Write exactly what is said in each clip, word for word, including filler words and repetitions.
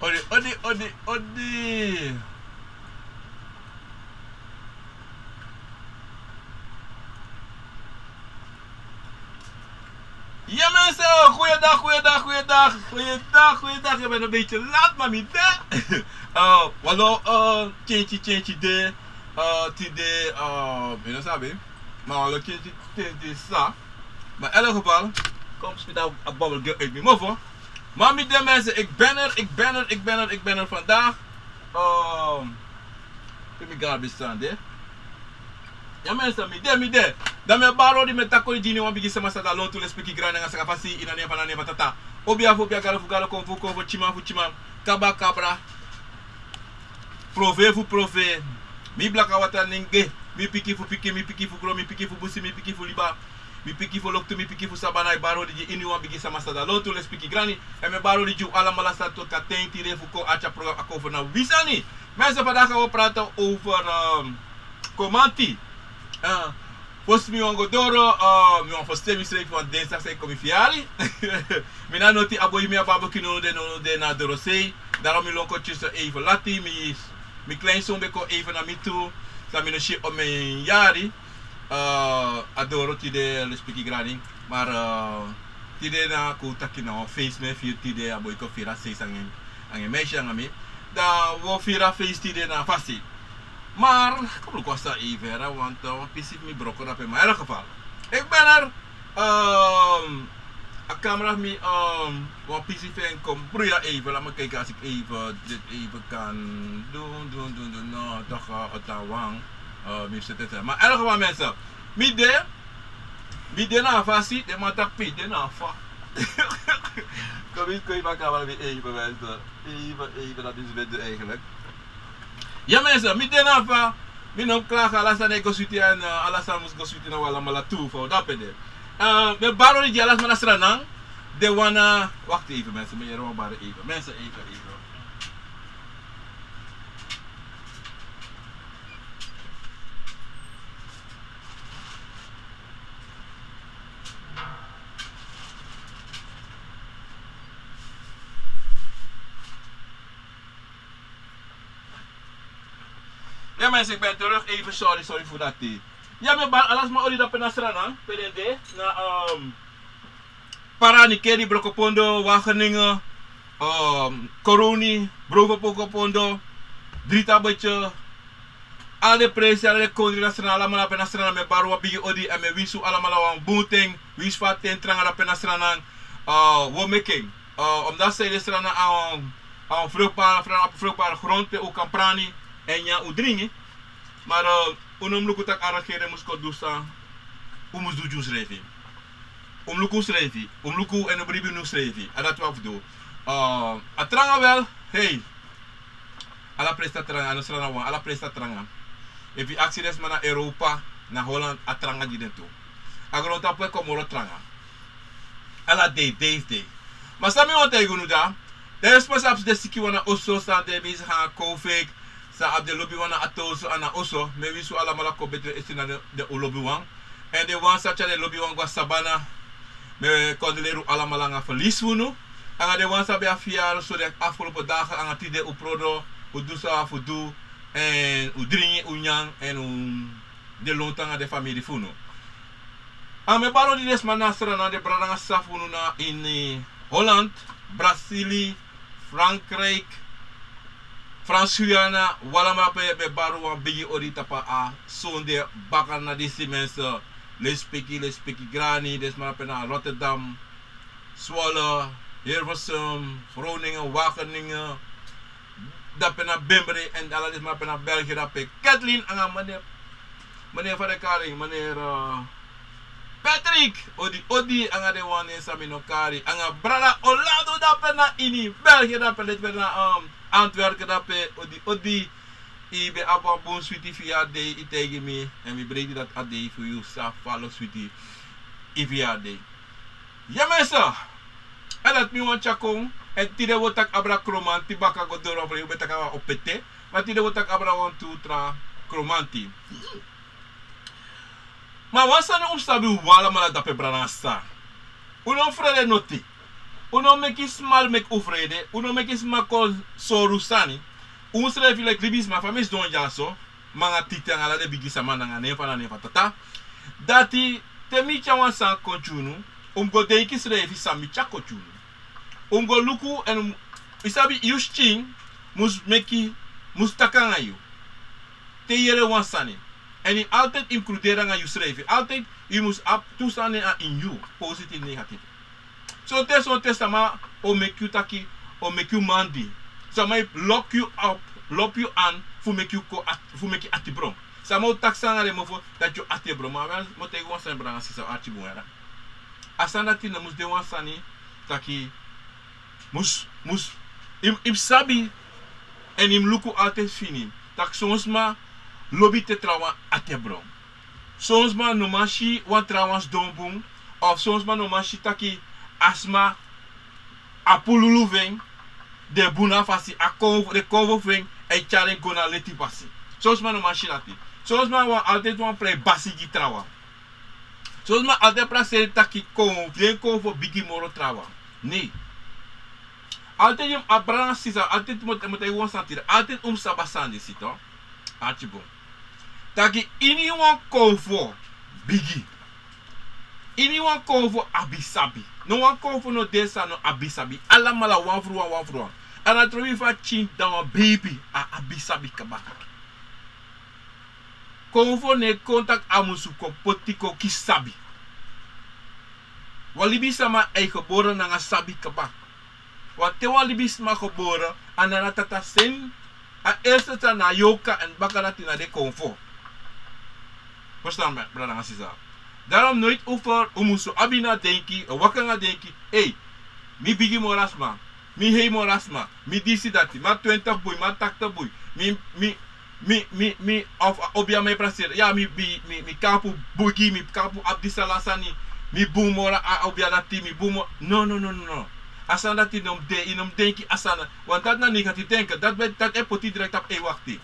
Odi, odi, odi, odi. Ja mensen, goeiedag, goeiedag, goeiedag, goeiedag, goeiedag. Je bent een beetje laat, maar niet, hè? Eh, hallo, eh, tjintje, tjintje, de, eh, tide, eh, je weet het, maar hallo, tjintje, tjintje, sa. Maar in elk geval, kom, speel daar een babbel uit mijn mofo. Maar met de mensen, ik ben er, ik ben er, ik ben er, ik ben er vandaag. Ehm, Let me grab this stand there. Ja mensen, mi de, mi de. Dan mi e bari odi, mi e taki odi gi wan bigi sama san de a lontu, lespeki, grani nanga sakafasi, ini a nen fu Tata. Obia fu obia, gado fu gado, konfo fu konfo, tyiman fu tyiman, kaba fu kabra, profeti fu profeti, mi blaka watra nenge, mi pikin fu pikin, mi pikin fu gron, mi pikin fu busi, mi pikin fu liba, mi pikin fu loktu, mi pikin fu sabana, e bari odi gi iniwan bigi sama san de a lontu, lespeki, grani. Èn mi e bari odi gi un alamala san toki a ten tide fu kon arki a program Akomfo na wi sani. Mensen, vandaag gaan we praten over, ehm, Kromanti. Eh, fosi mi wani go doro, eh, mi wani ferstel misrefi, want dinsdag san e kon mi firi yari. Mi na noti, a boi, mi abi a barbecue, no, no de, no, no de na dorosei. Daarom mi lon kon tyusu even lati, mi, mi kleinzoon ben kon even na mi tu, san mi no si omeni yari. Eh, a doro tide, lespeki, grani. Maar, eh, tide na kon taki na wan feest mi e firi tide, a boi kon firi a sei anga en, anga en meisje, anga mi. Dan wi o firi a feest tide na a fasi. Maar, kom luku a san even, want, eh, wan pisi fu mi broko drape, maar in elk geval. Ik ben er, ehm, a camera fu mi, ehm, wan pisi fu en kon broei even. Laat me kijken als ik even dit even kan doen, doen, doen, doen. No, toch, eh, het aan wang. Eh, mi zet het, maar in elk geval, mensen, mi de, mi de na a fasi, den man taki mi de na a fa. Kom eens, kom eens, maar camera fu mi even, mensen. Even, even, dat is beter eigenlijk. Ja mensen, mi de na fa, mi no mus klagi, ala sani e go switi èn, eh, ala sani mus go switi na wi alamala tu, fa wi de dape de. Eh, mi e bari odi gi ala sma na Sranan, den wan, eh, wacht even mensen, mi yere wan bari even. Mensen, even, even. Ja mensen, ik ben terug. Even sorry, sorry voor dat, eh. Ja, mi e bari ala sma odi dape na Sranan, pe den de, na, ehm, Paranikeri, Brokopondo, Wageningen, ehm, Coronie, Brokopondo, Drietabetje, ala den presi, ala den kondre na Sranan, alamala dape na Sranan, mi e bari wan bigi odi, èn mi e winsi un alamala wan bun ten, winsi fa a ten tranga dape na Sranan, eh, wi o meki en. Eh, omdat san de Sranan a wan, a wan vruchtbare, vruchtbare grond pe un kan prani èn nyan, un dringi. Maar, eh, un no mus luku taki a regering mus kon du san un mus du gi unsrefi. Un mus luku unsrefi, un mus luku èn un bribi unsrefi. A dati wi abi fu du. Eh, a tranga wel, hey. Ala presi a tranga, a no Sranan wan, ala presi a tranga. Efu yu aksi den sma na Europa, na Holland, a tranga gi den tu. A grontapu e kon moro tranga. Ala dei, dei, dei. Ma san mi wani taigi unu dati, den sma san abi den sikiwan na oso, san de misi nanga covid, san abi den lobiwan na at'oso, a na oso, mi e winsi un alamala kon betre esi na den, den un lobiwan. Èn den wan san tyari den lobiwan go na sabana, mi e kondoleri un alamala nanga ferlies fu unu. Anga den wan san ben abi fia, so den afgelopen dagen, anga tide un prodo, un du san un abi fu du, èn un dringi, un nyan, èn un de lontu anga den famiri fu unu. Èn mi e bari odi gi den sma na Sranan, den brada nanga sisa fu unu na ini Holland, Brazili, Frankrijk, Frans Guyana, un alamala dape, mi e bari wan bigi odi tapu a sonde bakadina disi, mensen. Lespeki, lespeki grani, den sma dape na Rotterdam, Zwolle, Hilversum, Groningen, Wageningen, dape na Bembre, èn ala den sma dape na België dape. Kathleen anga meneer, meneer, fa den e kari, meneer, eh, Patrick, odi, odi, anga den wan nen san mi no kari, anga brada Orlando dape na ini België dape, leti na, ehm, Antwerpen dape, odi, odi. Yu ben abi wan bun switi fia dei, yu taigi mi, èn mi breiti dati a dei fu yu sa falo switi yu fia dei. Ya, mensen. Èn dati mi wani tyari kon. Èn tide wi o taki abra Kromanti, baka go doro, yu ben taki abra Opete. Ma tide wi o taki abra wantu tra Kromanti. Ma wan sani un mus sabi, un alamala dape, brada nanga sisa. Un no mus frede noti. Un no meki sma meki un frede, un no meki sma kon sori un sani. Un srefi leki libisma fa mi sidon dyaso, mi nanga Titi nanga ala den bigi sama nanga nen fu a nen fu a tata. Dati te mi tyari wan sani kon gi unu, un mus go denki srefi san mi tyari kon gi unu. Un mus go luku èn un mus, yu sabi yu skin mus meki, mus taki nanga yu. Te yu yere wan sani, èn yu altèit mus kruderi nanga yu srefi. Altèit yu mus abi tu sani na ini yu, positifu, negatifu. Sonten sonten sama o meki yu taki, o meki yu mandi. Sama e loki yu op, loki yu an fu meki yu kon ati, fu meki atibron. Sama o taki sani nanga den mofo dati yu atibron. Ma wel, mi o taigi wan sani, brada nanga sisa, arki bun, yere. A sani dati no mus de wan sani taki mus, mus, yu mus, yu mus sabi èn yu mus luku altèit fini taki son sma lobi te trawan atibron. Son sma no man si wan trawan sidon bun, of son sma no man si taki a sma, a pululu fu en, den bun na fasi, a kon, den konfo fu en e tyari en go na leti fasi. Son sma no man si dati. Son sma wani altèit wan prei basi gi trawan. Son sma altèit prakseri taki kon, den konfo bigi moro trawan. Nei. Altèit yu mus, a brada nanga sisa, altèit mi o, mi o taigi wan sani tide, altèit un mus sabi a sani disi, to. Arki bun. Taki iniwan konfo bigi. Iniwan konfo abi sabi. No wan konfo no de san no abi sabi. Alamala wan fu wan, wan fu wan. A no trobi fu a pikin dan wan beibi, a abi sabi kaba. Konfo no e kon taki a musu kon poti kon kisi sabi. Wan libisama e gebore nanga sabi kaba. Wan, te wan libisma gebore, a nanatata seni, a eerste sani na a yorka èn baka dati na den konfo. Verstaan mi, brada nanga sisa? Daarom nooit over, un musu abi na denki, un waka nanga denki, ei, mi bigi moro a sma, mi hei moro a sma, mi disi dati, mi abi twintig bui, mi abi taktig bui, mi, mi, mi, mi, mi, of, a obia mi e prakseri, ya, mi, mi, mi, mi kaapu bigi, mi kaapu abi disi ala sani, mi bun moro a obia dati, mi bun moro, no, no, no, no, no. A sani dati no mus de, yu no mus denki a sani, want dati na negatief denken, dati ben, dati e poti yu direct tapu, ei, wakti.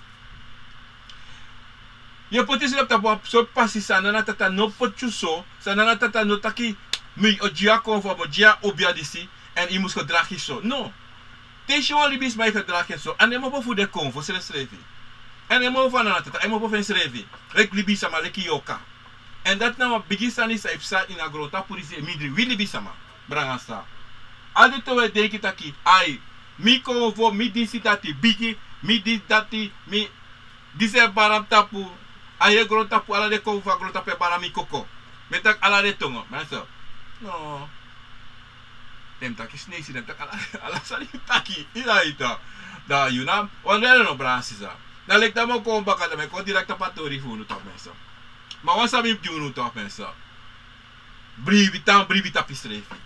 Yu e poti yusrefi tapu wan sortu pasi san nanatata no poti yu so, san nanatata no taki, mi o gi yu a konfo, mi o gi yu a obia disi, èn yu mus gedragi so. No. Te yu si wan libisma e gedragi en so, a no e mopo fu den konfo srefsrefi. A no e mopo fu a nanatata, a e mopo fu ensrefi. Leki libisama, leki yorka. Èn dati na wan bigi sani san e psa ini a grontapu disi, mindri wi libisama, brada nanga sisa. Ala den ten un e denki taki, ai, mi konfo, mi disi dati bigi, mi disi dati, mi, disi e bari a mi tapu, a heri grontapu, ala den konfo fu a grontapu e bari a mi koko. Mi e taki ala den tongo, ma so. No. Den mus taki Sineisi, den mus taki ala, ala sani yu taki, yu na yu ta. Da yu na, wan dei no, brada nanga sisa. Da leki dati mi o kon baka, da mi e kon direct tapu a tori fu unu tapu, mensen. Ma wan sani mi mus gi unu tapu, mensen. Bribi, tan bribi tapu yusrefi.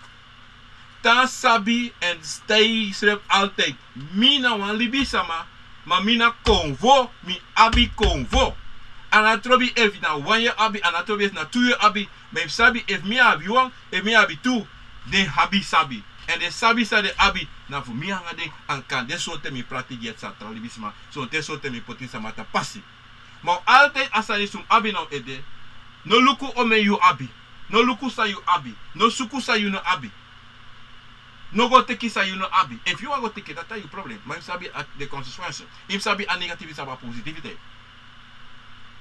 Tan sabi èn stei yusrefi altijd. Mi na wan libisama, ma mi na konfo, mi abi konfo. A no trobi efu na wan yu abi, a no trobi efu na tu yu abi, ma yu mus sabi efu mi abi wan, efu mi abi tu, den abi sabi. Èn den sabi san den abi, na fu mi nanga den, èn kande sonten mi prati gi ete san tra libisma, sonten, sonten mi poti sama tapu pasi. Ma altijd a sani san un abi na un ede, no luku omeni yu abi, no luku san yu abi, no suku san yu no abi. No go teki san yu no abi. Efu yu wani go teki, dati na yu problem. Ma yu mus sabi a, den consequences. Yu mus sabi a negatief, yu mus sabi a positief.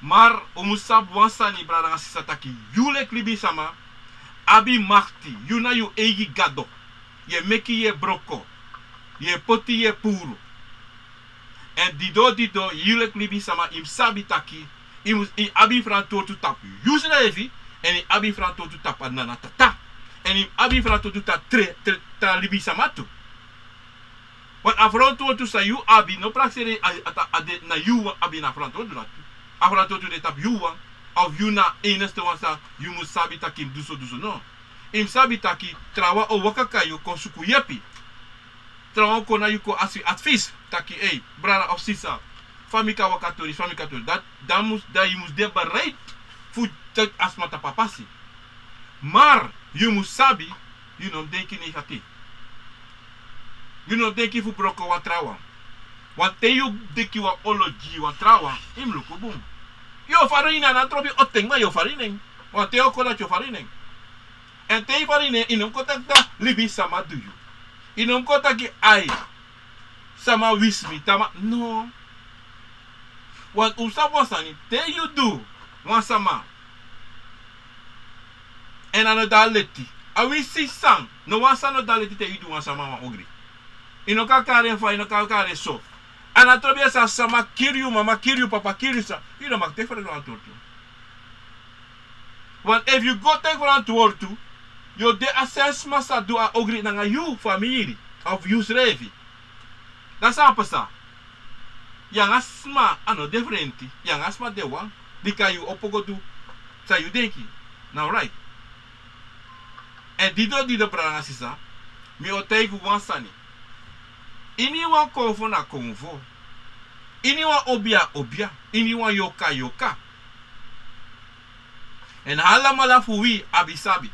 Maar un mus sabi wan sani, brada nanga sisa, taki yu leki libisama abi makti. Yu na yu eigi gado. Yu e meki, yu e broko, yu e poti, yu e puru. Èn didon didon, yu leki libisama, yu mus sabi taki yu mus, yu abi frantwortu tapu yusrefi, èn yu abi frantwortu tapu a nanatata. Èn yu abi frantwortu tapu tra, tra, tra libisama tu. Want a frantwortu san yu abi, no prakseri a, a, a de na yu wan abi na frantwortu dati. A frantwortu de tapu yu wan, of yu na enigste wan san yu mus sabi taki yu mus du so, du so, no. Yu mus sabi taki trawan o waka kon na yu kon suku yepi. Trawan o kon na yu kon aksi advies, taki, ei, brada of sisa, fa mi kan waka tori, fa mi kan tori. Dati, dan mus, dan yu mus de bereid fu teki a sma tapu a pasi. Maar yu mus sabi, yu no mus denki negatief. Yu no mus denki fu broko wan trawan. Want te yu denki wan olo gi wan trawan, yu mus luku bun. Yu o fara ini en, a no trobi oten, ma yu o fara ini en. Want te yu o kon dati yu o fara ini en. Èn te yu fara ini en, yu no mus kon taki dati libisama du yu. I no mus kon taki ai, sama wisi mi, tama, no. Want un sabi wan sani, te yu du wan sama, èn a no de a leti, a winsi san, no wan sani no de a leti te yu du wan sama wan ogri. I no kan kari en fa, i no kan kari en so. A no trobi a sa sama kiri yu, mama kiri yu, papa kiri yu, san yu no mag teki frantwortu. Want efu yu go teki frantwortu, yu o de a sen sma sa du a ogri nanga yu famiri of yu srefi. Dan san o pasa? Yu nanga sma a no de frenti, yu nanga sma de wan, bika yu opo go du san yu denki na right. Èn dido dido, brada nanga sisa, mi o taigi un wan sani. Iniwan konfo na konfo. Iniwan obia obia. Iniwan yoka yoka. Èn alamala fu wi abi sabi.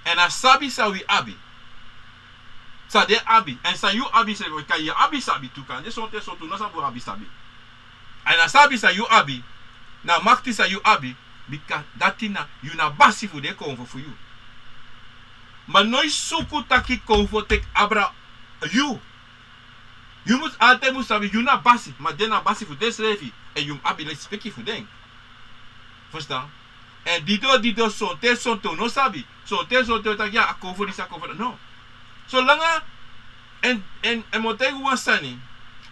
Èn a sabi san wi abi, san den abi, èn san yu abi srefi, kan yu abi sabi tu, kande sonten sonten un no sabi un abi sabi. Èn a sabi san yu abi, na makti san yu abi, bika dati na yu na basi fu den konfo fu yu. Ma no e suku taki konfo teki abra yu. Yu mus altijd mus sabi yu na basi, ma den na basi fu densrefi, èn yu mus abi lesipeki fu den. Fusutan? Èn dido dido, sonten sonten un no sabi, sonten sonten un taki ya, a konfo disi, a konfo dati, no. Solanga, èn, èn, èn mi o taigi un wan sani.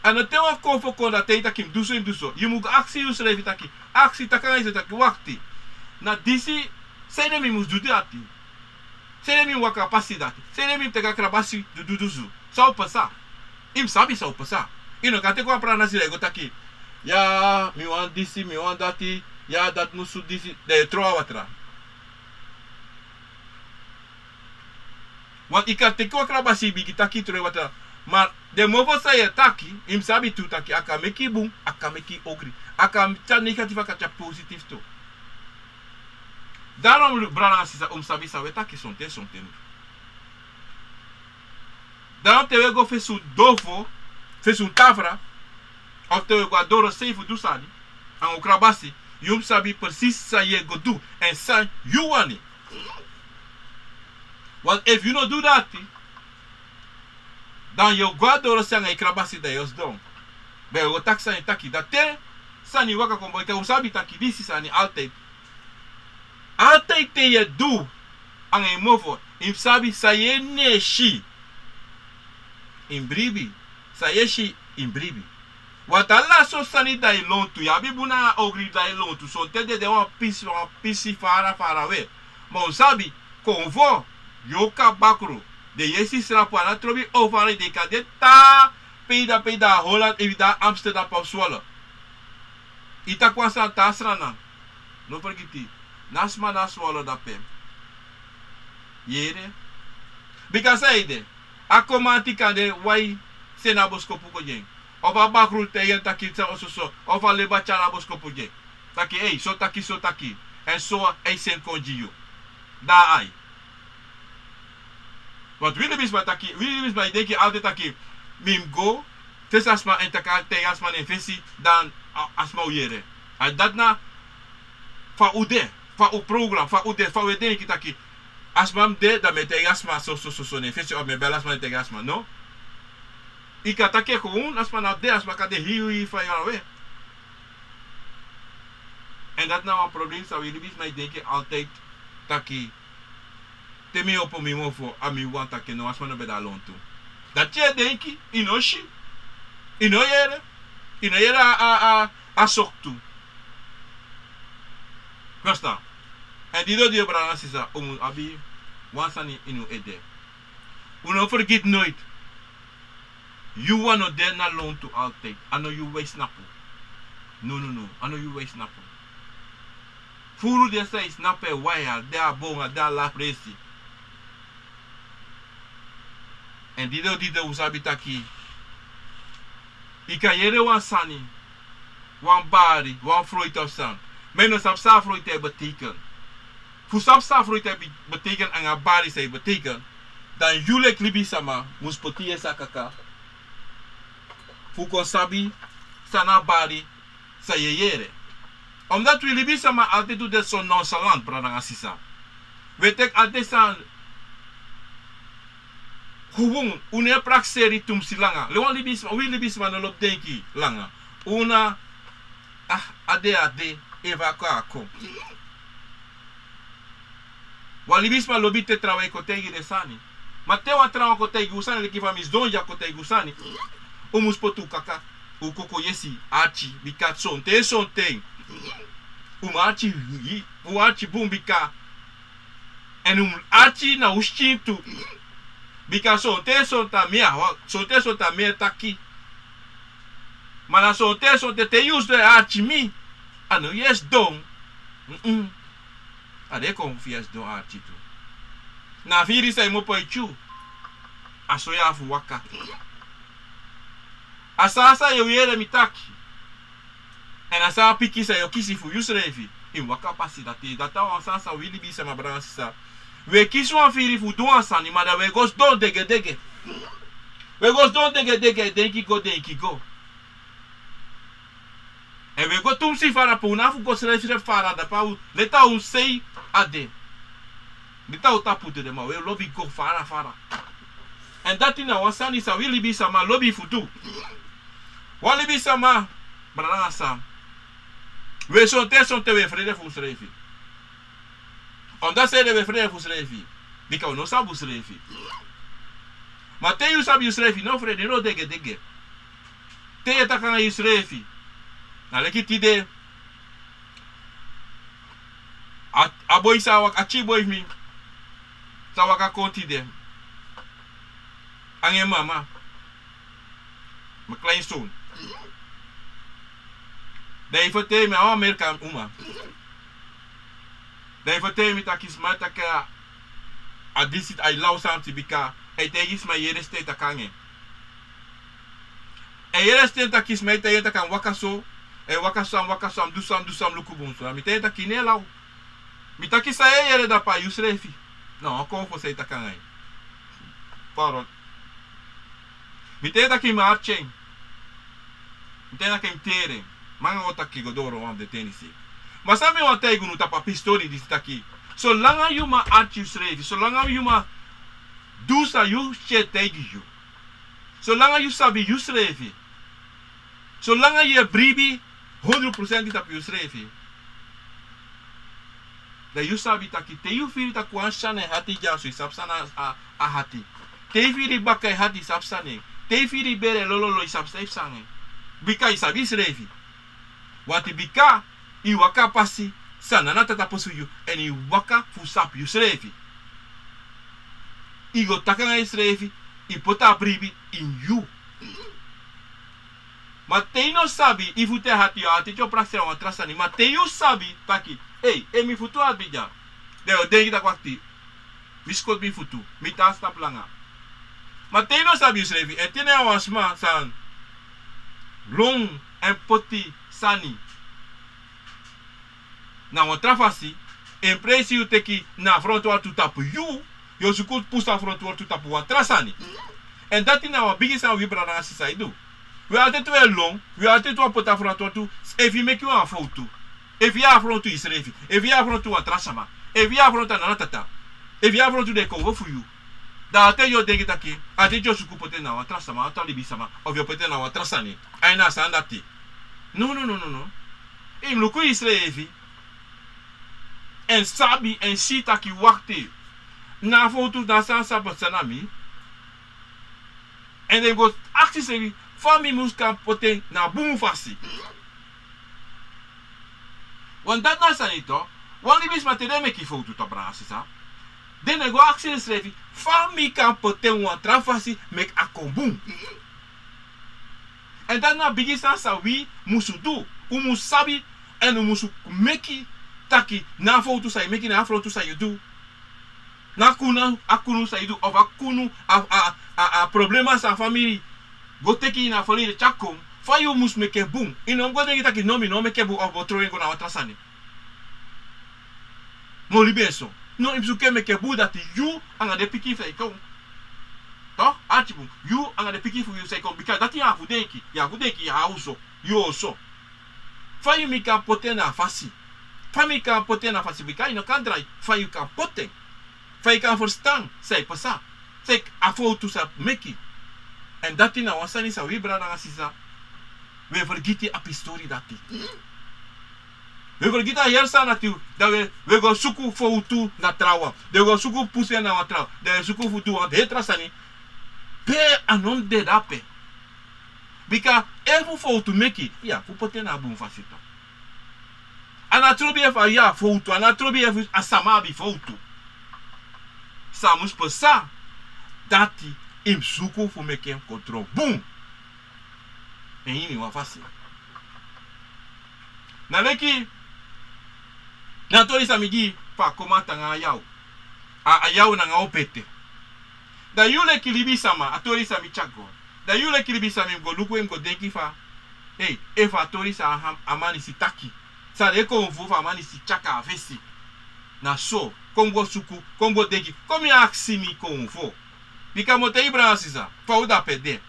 A no te wan konfo kon, dan te yu taki mi du so, yu du so. Yu mus go aksi yusrefi taki, aksi, taki nanga yusrefi taki, wakti. Na disi, sanede mi mus du dati? Sanede mi waka pasi dati? Sanede mi teki a krabasi du du du so? San o pasa? Yu mus sabi san o pasa. Yu no kan teki wan pranasi dan yu go taki, ya, mi wani disi, mi wani dati, ya, dati musu disi, dan yu e tron a watra. Want yu kan teki wan krabasi bigi taki tron a watra. Ma den mofo san yu e taki, yu mus sabi tu taki a kan meki yu bun, a kan meki yu ogri. A kan tyari negatief, a kan tyari positief tu. Daarom, brada nanga sisa, un mus sabi san un e taki sonten sonten. Daarom te un e go fesi un dofo, fesi un tafra, of te un e go a dorosei fu du sani nanga un krabasi, yu mus sabi precies san yu e go du èn san yu wani. Want efu yu no du dati, dan yu o go a dorosei nanga yu krabasi, dan yu o sidon. Dan yu o go taki san yu taki. Dan te sani waka kon bun, yu o sabi taki disi sani altijd. Altijd te yu e du nanga yu mofo, yu mus sabi san yu e si, yu mus bribi. San yu e si, yu mus bribi. Want ala son sani dan e lontu. Yu abi bun nanga ogri, dan e lontu. Sonten den de wan pisi, wan pisi fara fara we. Ma un sabi, konfo, yoka, bakru, den yesi srapu, a no trobi over, den kan de taa pe yu de, pe yu de a Holland, efu yu de a Amsterdam, pe a Zwolle. Yu taki wan sani, taa Sranan. No fergiti, na sma na Zwolle dape. Yere? Bika san ede? A komanti kan de wai seni a boskopu go gi en. Of a bakru taigi en taki san soso, of a leba tyari a boskopu gi en. Taki, ei, so taki, so taki. Èn so a e seni kon gi yu. Dan ai. Want wi libisma taki, wi libisma e denki altijd taki, mi mus go fesi a sma èn taki, taigi a sma na en fesi, dan a, a sma o yere. A dati na fa un de, fa un program, fa un de, fa un e denki taki, a sma mus de, dan mi e taigi a sma so, so, so, so, na en fesi, of mi e bel a sma, mi e taigi a sma, no? Yu kan taki en gewoon, a sma no abi de, a sma kan de hii, hii, fa yu na we. Èn dati na wan problem san wi libisma e denki altijd taki, te mi opo mi mofo, a mi wani taki, no, a sma no ben de a lontu. Dati yu e denki, yu no si, yu no yere, yu no yere a, a, a, a soktu. Verstaan? Èn dido dido, brada nanga sisa, un mus abi wan sani ini un ede. Un no fergiti noiti. Yu wan no de na lontu altijd. A no yu wi e snapu. No, no, no. A no yu wi e snapu. Furu den san e snapu e wai, a de a bon, a de a ala presi. Èn dido dido un sabi taki, yu kan yere wan sani, wan bari, wan froiti of san. Ma yu no sabi san a froiti e beteken. Fu sabi san a froiti e be-, beteken, nanga bari san e beteken, dan yu leki libisama mus poti yu e sakaka fu kon sabi san na bari san yu e yere. Omdat wi libisama altijd un de so nonchalant, brada nanga sisa. Wi e teki altijd san Gewoon, un no e prakseri tumsi langa. Lewan libisma, wi libisma no lobi denki langa. Un na, ah, a de a de, efu a kon a kon. Wan libisma lobi te trawan e kon taigi den sani. Ma te wan trawan kon taigi un sani, leki fa mi sidon ya kon taigi un sani, un mus poti un kaka, un koko yesi, arki, bika sonten, sonten un mu arki, un arki bun bika, èn un arki na un skin tu. Bika sonten, sonten a mi a, sonten, sonten a mi e taki. Ma na sonten, sonten te yu sidon e arki mi, a no yu e sidon. Mm-mm. A de kon fu yu e sidon arki tu. Na a firi san e kmopo e yu. A so yu abi fu waka. A sani san yu e yere mi taki. Èn a sani pikin san yu o kisi fu yusrefi. Yu mu waka pasi dati, dati a wan sani san wi libisma, brada nanga sisa. Wi e kisi wan firi fu du wan sani, ma dan wi e go sidon degedege. Wi e go sidon degedege, denki go, denki go. Èn wi e go tumsi fara, pe un no abi fu go srefsrefi fara, dape a un leti a un sei a de. Leti a un tapu de, ma wi e lobi go fara fara. Èn dati na wan sani san wi libisma lobi fu du. Wan libisma, brada nanga sisa, wi e sonten, sonten wi e frede fu unsrefi. Omdat sonten wi e frede fu unsrefi, bika un no sabi unsrefi. Ma te yu sabi yusrefi, no frede, no degedege. Te yu e taki anga yusrefi. Na leki tide, a, a boi san waka, a pikin boi fu mi san waka kon tide anga en mama, mi kleinzoon. Dan yu fertei mi, a wan Amerikan uma. Dan yu fertei mi taki sma e taki a, a disi, a e law santi bika a e taigi sma, yere san den e taki anga en. A e yere san den e taki, sma e taigi en taki a mu waka so, a e waka so, a mu waka so, a mu du so, a mu du so, a mu luku bun so. Dan mi taigi en taki yu no e law. Mi taki san yu e yere dape a yusrefi. Na wan konfo san yu e taki anga en. Pardon. Mi taigi en taki mi arki en. Mi taigi en taki mi teri en. Mi nanga en o taki go doro wan fu den ten disi. Ma san mi wani taigi unu tapu a pistori disi taki, solanga yu man arki yusrefi, solanga yu man du san yu pikin e taigi yu, solanga yu sabi yusrefi, solanga yu e bribi hondro prosenti tapu yusrefi, dan yu sabi taki te yu firi taki wan sani na yu hati dyaso, yu sabi san na a, a hati. Te yu firi baka yu hati, yu sabi san na en. Te yu firi bere lololo, yu sabi san yu psa anga en. Bika yu sabi yusrefi. Wanti bika yu waka pasi san na na tata pasi fu yu, èn yu waka fu sabi yusrefi. Yu go taki anga yusrefi, yu poti a bribi ini yu. Ma te yu no sabi, yu futu e hati, yu ati o prakseri wan tra sani. Ma te yu sabi taki, ei, e mi futu abi dya. Dan yu o denki taki wakti, mi skoti mi futu, mi tan stapu langa. Ma te yu no sabi yusrefi, èn te na wan sma san lon èn poti sani na wan tra fasi, in presi yu teki na a frontuwartu tapu yu, yu o suku pusu a frontuwartu tapu wan tra sani. Èn dati na wan bigi sani wi brada nanga sisa e du. Wi altèit wi e lon, wi altèit wi e poti a frontuwartu, efu yu meki wan fowtu, efu yu e afrontu yusrefi, efu yu e afrontu wan tra sama, efu yu e afrontu a nana tata, efu yu e afrontu den konfo fu yu, dan altèit yu o denki taki, altèit yu o suku poti en na wan tra sama, wan tra libisama, ofu yu o poti en na wan tra sani. A ini a sani dati. No, no, no, no, no. Yu mus luku yusrefi. Èn sabi, èn si taki wakti, na a fowtu, na a sani san pasa na mi. Èn den go aksi yusrefi fa mi mus kan poti en na bun fasi. Want dati na a sani tu. Wan libisma te den meki fowtu tu, brada nanga sisa, den no e go aksi densrefi fa mi kan poti en wan tra fasi meki a kon bun. Èn dati na a bigi sani san wi musu du. Un musu sabi, èn un musu meki taki na a fowtu san yu meki, na a fowtu san yu du, na a kunu, a kunu san yu du, ofu a kunu, a, a, a, a problema san a famiri go teki ini a verleden tyari kon, fa yu musu meki en bun. Yu no mus go denki taki no, mi no o meki en bun, ofu mi o tron en go na wan tra sani. Mi o libi en so. No, yu musu meki en bun, dati yu anga den pikin fu yu e kon. Toch, arki bun. Yu anga den pikin fu yu san e kon, bika dati yu abi fu denki, yu abi fu denki, yu abi oso, yu oso. Fa yu mi kan poti en na a fasi. Fa mi kan poti en na a fasi, bika yu no kan drai. Fa yu kan poti en. Fa yu kan ferstan san e pasa. seki a fowtu sa meki. Èn dati na wan sani san wi brada nanga sisa, wi e fergiti a pistori dati. Wi e fergiti a heri sani dati, dan wi e, wi e go suku fowtu na trawan, dan wi e go suku pusu en na wan trawan, dan wi e suku fu du wan heri tra sani. Pe a no mus de dape. Bika efu fowtu meki, ya fu poti en na a bun fasi tu. A no trobi efu a yu abi fowtu, a no trobi efu a sama abi fowtu. San mus pasa, dati yu mus suku fu meki en kon tron bun. Èn ini wan fasi. Na leki na a tori san mi gi fu a komanti nanga a yaw. A, a yaw nanga opo ete. Dan yu leki libisama, a tori san mi tyari go. Dan yu leki libisama yu mus go luku, yu mus go denki fa, ei, efu a tori san a, a man disi taki, san den konfo fu a man disi tyari kon na fesi. Na so, kon go suku, kon go denki, kon mi aksi mi konfo. Bika mi o taigi brada sisa, fa u dape de.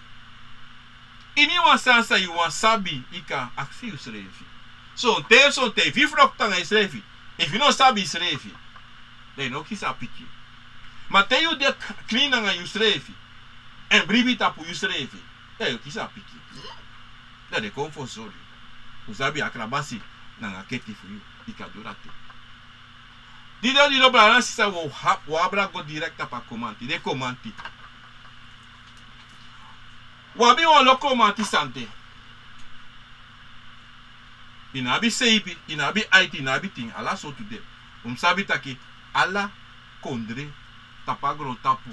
Ini wan sani san yu wani sabi, yu kan aksi yusrefi. Sonten, sonten, efu yu froktu nanga yusrefi, efu yu no sabi yusrefi, dan yu no kisi a pikin. Ma te yu de k-, klin nanga yusrefi, èn bribi tapu yusrefi, dan yu kisi a pikin. Dan den kon fu sori yu. Un sabi a krabasi nanga keti fu yu, yu kan du dati. Dido, dido, brada nanga sisa, wi o ha-, wi o abra go direkti tapu a komanti, den komanti. Wi abi wan lo komanti san de. Yu no abi seibi, yu no abi aiti, yu no abi tin, ala sortu de. Un mus sabi taki ala kondre tapu a grontapu,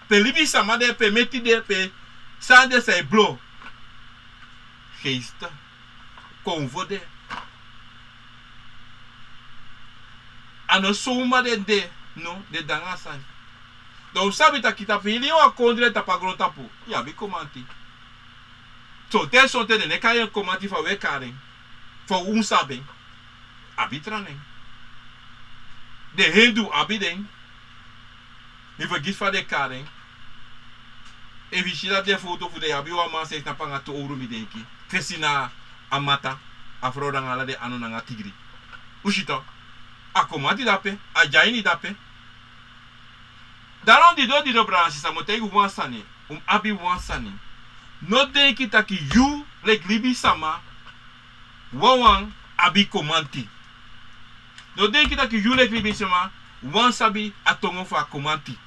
pe libisama de, pe meti de, pe sani de san e blo, geest, konfo de. A no so uman den de, no, den de nanga sani. Dan un sabi taki tapu heri wan kondre tapu a grontapu, yu abi komanti. Sonten, sonten den no e kari en komanti fa wi e kari en, fa un sabi en. Abi tra nen. Den hendu abi den. Mi fergiti fa den e kari en. Efu yu si dati den foto fu den, yu abi wan man san e tnapu nanga tu owru, mi denki. Fesi na a mata, a frow nanga ala den anu nanga tigri. Un si tok. A komanti dape, a dyaini dape. Daarom dido, dido, brada nanga sisa, mi o taigi un wan sani, un mus abi wan sani. No denki taki yu leki libisama wawan abi komanti. No denki taki yu leki libisama wawan sabi a tongo fu a komanti.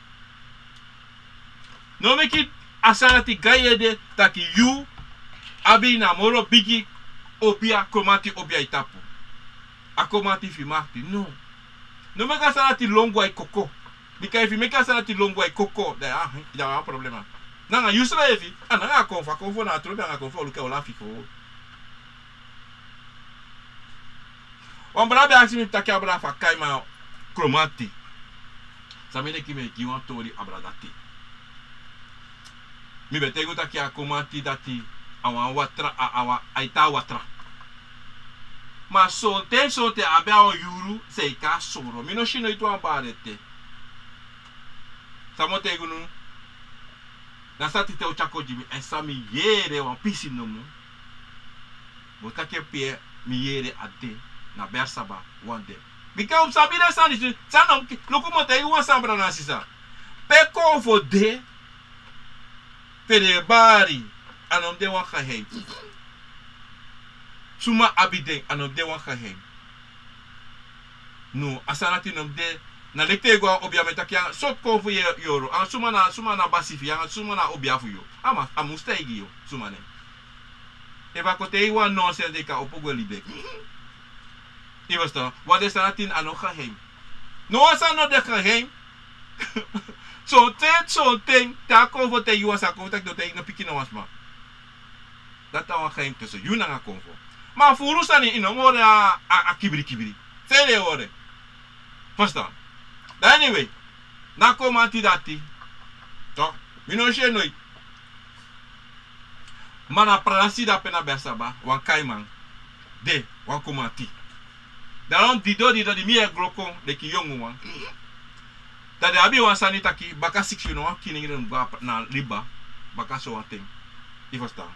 No meki a sani dati go a yu ede taki yu abi na moro bigi obia, komanti obia e tapu. A komanti fu yu makti, no. No meki a sani dati lon go a yu koko. Bika efu yu meki a sani dati lon go a yu koko, dan a, dan a wan problema. Nanga yusrefi, a nanga a konfo, a konfo na a trobi, nanga a konfo o luku, o lafi kon. Wan brada ben aksi mi taki a brada fu a kaiman komanti. San mi denki, mi e gi wan tori abra dati. Mi ben taigi un taki a komanti dati a wan watra, a, a wan, a e tan watra. Ma sonten, sonten a abi a wan yuru san e kon a soro. Mi no si noiti wan bari ete. San mi o taigi unu, na san tide o tyari kon gi mi, èn san mi yere wan pisi nomo. Mi o taki en pe mi yere a de, na Bersaba wan de. Bika un sabi den sani disi, san no, luku, mi o taigi wan sani, brada nanga sisa. Pe konfo de, pe den e bari, a no mus de wan geheim. Suma abi den, a no mus de wan geheim. No, a sani dati no mus de, na leki te yu go a obia, mi e taki anga sortu konfo yu e yoro, anga suma na, suma na basi fu yu, anga suma na obia fu yu. A mus, a mus taigi yu suma nen. Efu a kon taigi yu wan nonsens, den kan opo gwe libi. Yu ferstan? Want den sani dati a no geheim. No wan sani no de geheim. Sonten, sonten, te a konfo taigi wan sani, a konfo taki no taigi no pikin, no wan sma. Dati a wan geheim tussen yu nanga konfo. Ma furu sani, yu no mus hori a, a, a kibri kibri. San yu e hori? Ferstan? Dan anyway, na komanti dati. Tok, mi no si en noiti. Ma na a prasi dape na Bersaba, wan kaiman de, wan komanti. Dan wan dido, dido, di mi e gro kon leki yongu wan, dan den abi wan sani taki baka siksi yuru na wan kiningi den mus go na liba, baka sowan ten. Yu ferstan?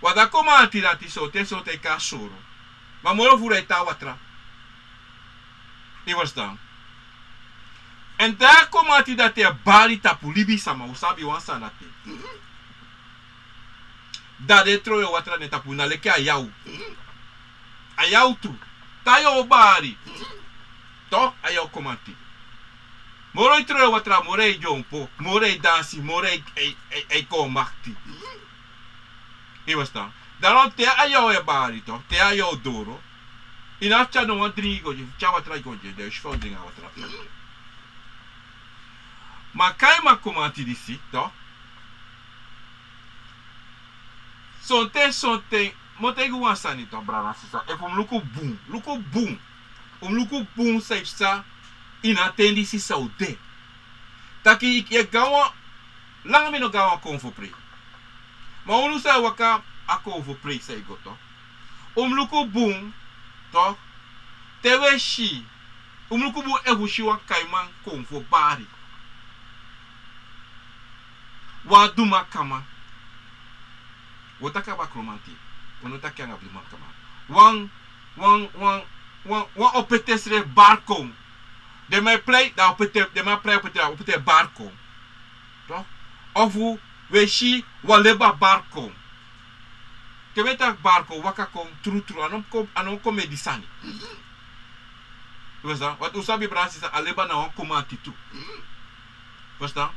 Want a komanti dati, sonten, sonten e kon a soro. Ma moro furu a e tan watra. Yu ferstan? Èn te a komanti dati e bari tapu libisama, un sabi wan sani dati. Dan den e tron yu watra na en tapu, na leki a yaw. A yaw tu. Te a yaw bari, to, a yaw komanti. Moro e tron yu watra, moro e dyompo, moro e dansi, moro e, e, e, e komakti. Yu e ferstan? Dan te a yaw e bari, to, te a yaw doro, yu no abi tyari no wan dringi go gi en, tyari watra go gi en, dan yu si fa un dringi a watra. Ma kaiman komanti disi, to. Sonten, sonten, mi o taigi un wan sani, to, brada, sisa. Efu un mus luku bun, luku bun. Un mus luku bun san e psa ini a ten disi san un de. Taki yu e go na wan, langa mi no go na wan konfo prei. Ma unu san e waka a konfo prei san e go, to. Un mus luku bun, to. Te un e si, un mus luku bun efu un si wan kaiman konfo bari. Wan dumankaman. Un o taki abra kromanti. Un no taki anga dumankaman. Wan, wan, wan, wan, wan opete srefi bari kon. Den man e prei, dan opete, den man e prei, opete, opete bari kon. To? Ofu un e si wan leba bari kon. Te mi e taki bari kon, waka kon, trutru, a no kon, a no kon meki sani. Yu e ferstan? Want un sabi, brada, sisa, a leba na wan komanti tu. Ferstan?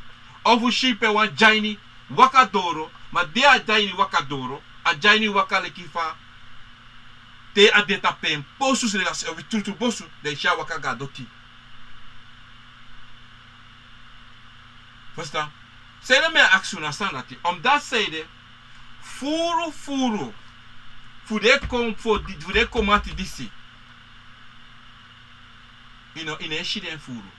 Ofu un si pe wan dyaini waka doro, ma di a dyaini waka doro, a dyaini waka leki fa te a de tapu en bosu, srefi a srefi trutru bosu, dan yu si a waka go na doti. Ferstan? Sanede mi e aksi unu a sani dati, omdat sanede, furu, furu fu den kon, fu di, fu den komanti disi, yu no, yu no e si den furu.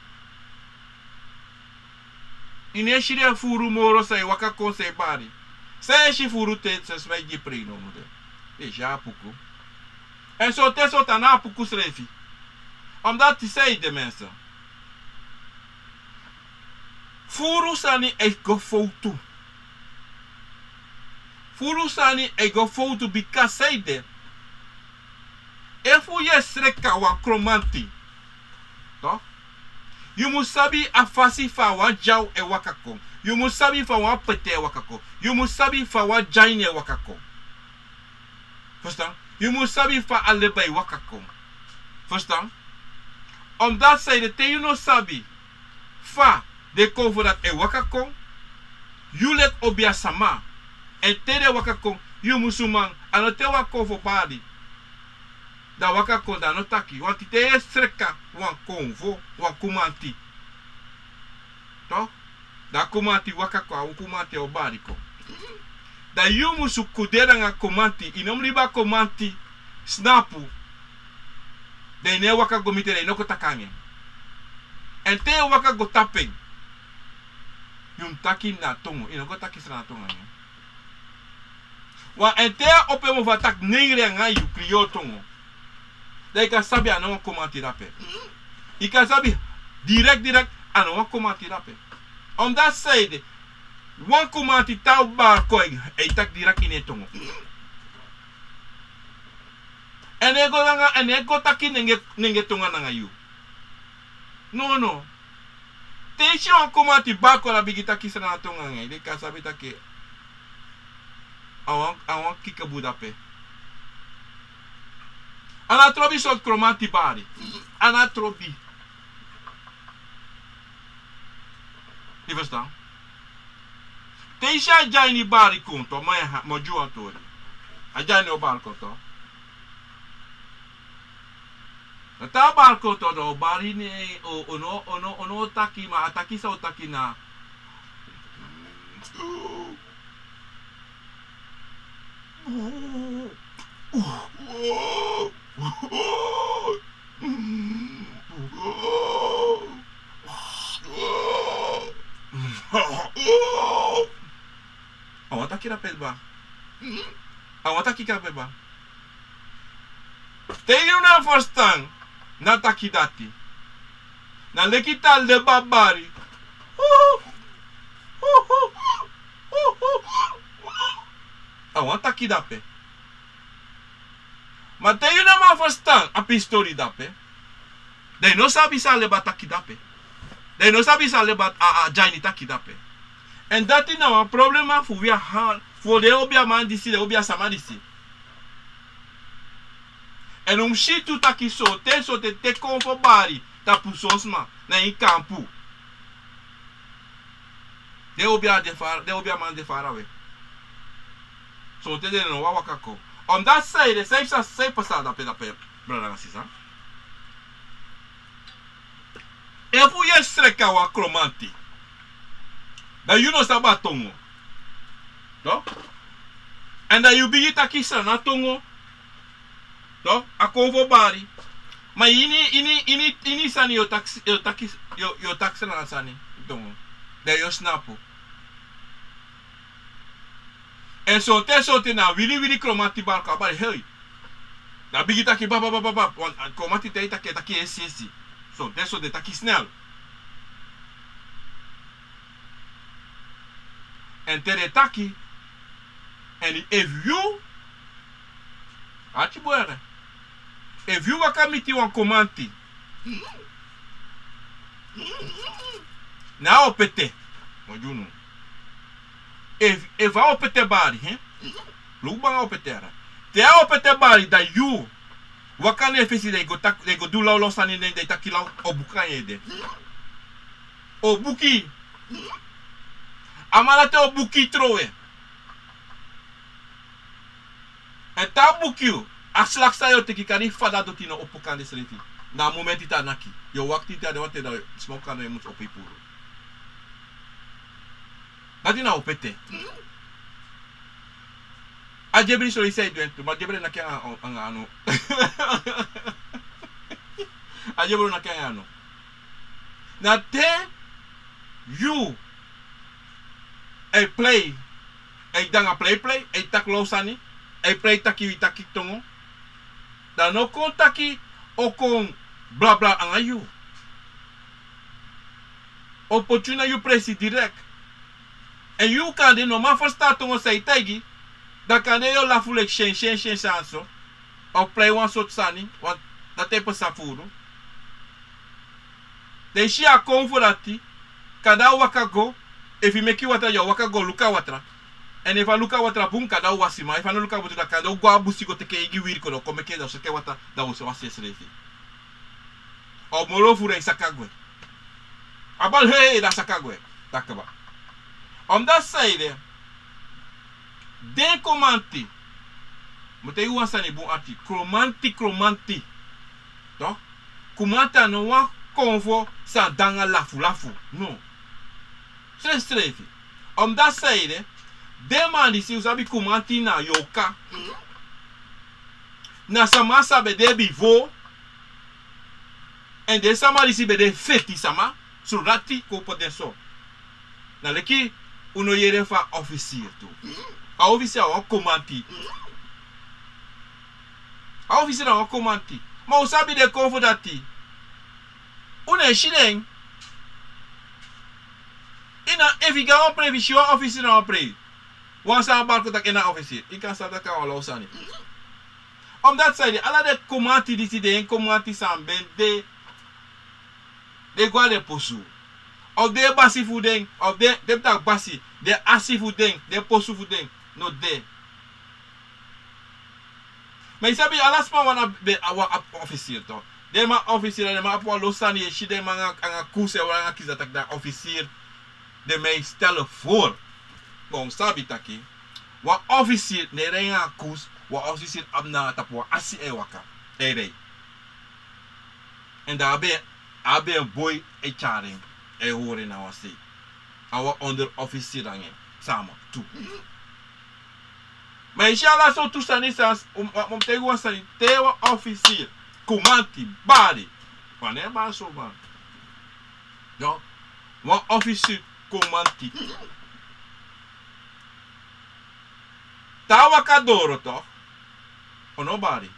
Yu no e si den furu moro san e waka kon, san e bari. San yu e si furu te, san sma e gi prei nomo de. Yu e si a puku. Èn sonten, sonten a no a puku srefi. Omdat sanede, mensen, furu sani e go fowtu. Furu sani e go fowtu bika sanede, efu yu e sreka wan kromanti, to, yu mus sabi a fasi fa wan dyaw e waka kon. Yu mus sabi fa wan pete e waka kon. Yu mus sabi fa wan dyaini e waka kon. Ferstan? Yu mus sabi fa a leba e waka kon. Ferstan? Omdat sanede, te yu no sabi fa den konfo dati e waka kon, yu leki obiasama, èn te den waka kon, yu musuman, a no te wan konfo bari, dan waka kon, dan a no taki. Want te yu e sreka wan konfo, wan komanti, to, dan a komanti waka kon, a komanti o bari kon. Dan yu musu kuderi anga komanti, yu no mus libi a komanti snapu. Dan yu no e waka go miti en, dan yu no kon taki anga en. Èn te yu e waka go tapu en, yu mus taki na tongo, yu no kon taki Sranan tongo anga en. Want èn te a opo en mofu a taki nengre anga yu, Kriyoro tongo, dan yu kan sabi a no wan komanti dape. Yu kan sabi direct, direct a no wan komanti dape. Omdat sanede, wan komanti, te a o bari kon, e, e taki direct ini en tongo. Èn e go nanga, èn e go taki nenge, nenge tongo nanga yu. No, no. Te yu si wan komanti bari kon, a bigin taki Sranan tongo anga yu, dan yu kan sabi taki a wan, a wan kikebu dape. A no trobi sortu komanti bari. A no trobi. Yu e ferstan? Te yu si a dyaini bari kon, to, mi e, mi o gi wan tori. A dyaini o bari kon, to. Na te a bari kon, to, dan a o bari, ne, o, o no, o no, o no taki, ma a taki san a o taki na. A wan taki dape, baa. A wan taki dape, baa. Te yu no e ferstan, na taki dati. Na leki te a leba bari. A wan taki dape. Ma te yu no man ferstan a pisi tori dape, dan yu no sabi san a leba taki dape. En no sabi san leba a, a dyaini taki dape. En dati na wan problema fu wi a hal, fu den obiaman disi, den obia sama disi. En un mus si tu taki sonten, sonten te kon fu bari, tapu son sma, na ini kampu. Den obia de far, den obiaman de farawe. Sonten den no wani waka kon. Omdat san ede, san yu sa, san yu pasa dape, dape, brada nanga sisa. Efu yu e sreka wan Kromanti, dan yu no sabi a tongo. Toch? En dan yu bigin taki Sranan tongo. Toch? A kon fu bari. Ma ini, ini, ini, ini sani yu o taki, yu o taki, yu o, yu o taki Sranan sani tongo. Dan yu o snapu. En sonten, sonten na wili, wili Kromanti bari kon a bari, hei. Dan a bigin taki ba, ba, ba, ba, ba. Want a Kromanti te yu taki, e taki esi, esi. Sonten, sonten taki snel. En te den taki, en efu yu, ati bun ete. Efu yu waka miti wan Kromanti, na a opete. Mo gi unu. Efu, efu a opete bari, hè? Luku bun anga opete ya. Te a opete bari, dan yu waka na en fesi, dan yu go taki, dan yu go du lawlaw sani, dan yu taki law, o buki na yu ede. O buki. A man dati o buki yu trowe. En te a buki yu, a slak san yu o teki kari fadadoti no opo kande srefi. Na a momenti te a naki. Yu o wakti te a de wan ten, dan sma o kon, dan yu musu opo yu puru. Dati na opete. A dyebri sori san yu du en tu, ma dyebri naki anga, anga anu. A dyebri naki anga anu. Na te yu e plei, e de anga plei plei, e taki law sani, e plei taki wi taki tongo. Dan no kon taki o kon blabla anga yu. O poti yu na yu presi direct. En yu kande no man ferstan tongo san yu taigi. Dan kande yu o lafu leki syen, syen, syen, syen so. O plei wan sortu sani, want dati e pasa furu. Dan yu si a kon fu dati, kande a waka go, efu yu meki watra, yu o waka go luku a watra. En efu a luku a watra bun, kande a o wasi, ma efu a no luku a watra, dan kande a o go a busi go teki en eigi wiri kodo, kon meki en, dan o seti en watra, dan o wasi ensrefi. A o moro furu, e saka gwe. A bari, hei, dan a saka gwe. Dan kaba. Omdat san ede, den Kromanti, mi o taigi wan sani bun ati, Kromanti, Kromanti. Toch? Kromanti a no wan konfo san de anga lafu lafu. No. Srefsrefi. Omdat san ede, den man disi, un sabi Kromanti na yorka. Na sama san ben de bifo. En den sama disi ben de feti sama, sodati kon poti den so. Na leki un no yere fu a officier tu. A officier na wan Kromanti. A officier na wan Kromanti. Ma un sabi den konfo dati. Un no e si den. Yu na, efu yu go a wan prei, fu yu si wan officier na wan prei. Wan sani bari kon taki en na officier. Yu kan sabi taki a wan law sani. Omdat san ede, ala den Kromanti disi, den Kromanti san ben de, den go na den posu. Of den basi fu den, of den, den basi, den asi fu den, den posu fu den, no de. Ma yu sabi, ala sma wani abi, abi wan officier toch. Den man officier, den man abi wan lo sani, yu e si den man anga, anga koes, anga kisi, taki dan officier. Den man e stel voor. Bon, un sabi taki wan officier no e rei anga koes, wan officier abi na tapu wan asi e waka. E rei. En dan a abi, a abi en boi e tyari en, e hori en na wan sei. A wan onderofficier anga en sama tu. Ma yu si ala sortu sani san, un, un, un taigi wan sani, te wan officier Kromanti bari. Wan no e bari so bari. No. Wan officier Kromanti. Te a waka doro toch, un no bari.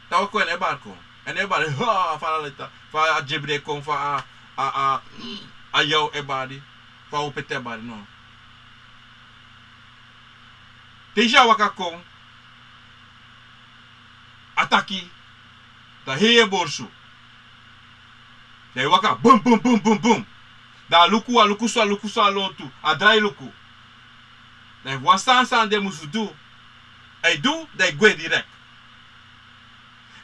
Te a waka, un no e bari kon. Un no e bari, ha, fa a leta, fa a dyebri e kon, fa a, a, a, a yaw e bari, fa a opete e bari, no. Te yu si a waka kon, a taki, dan hei yu e borsu. Dan yu waka bum bum bum bum bum. Dan a luku, a luku so, a luku so a lontu, a drai luku. Dan efu wan sani san den musu du, a e du, dan yu gwe direkt.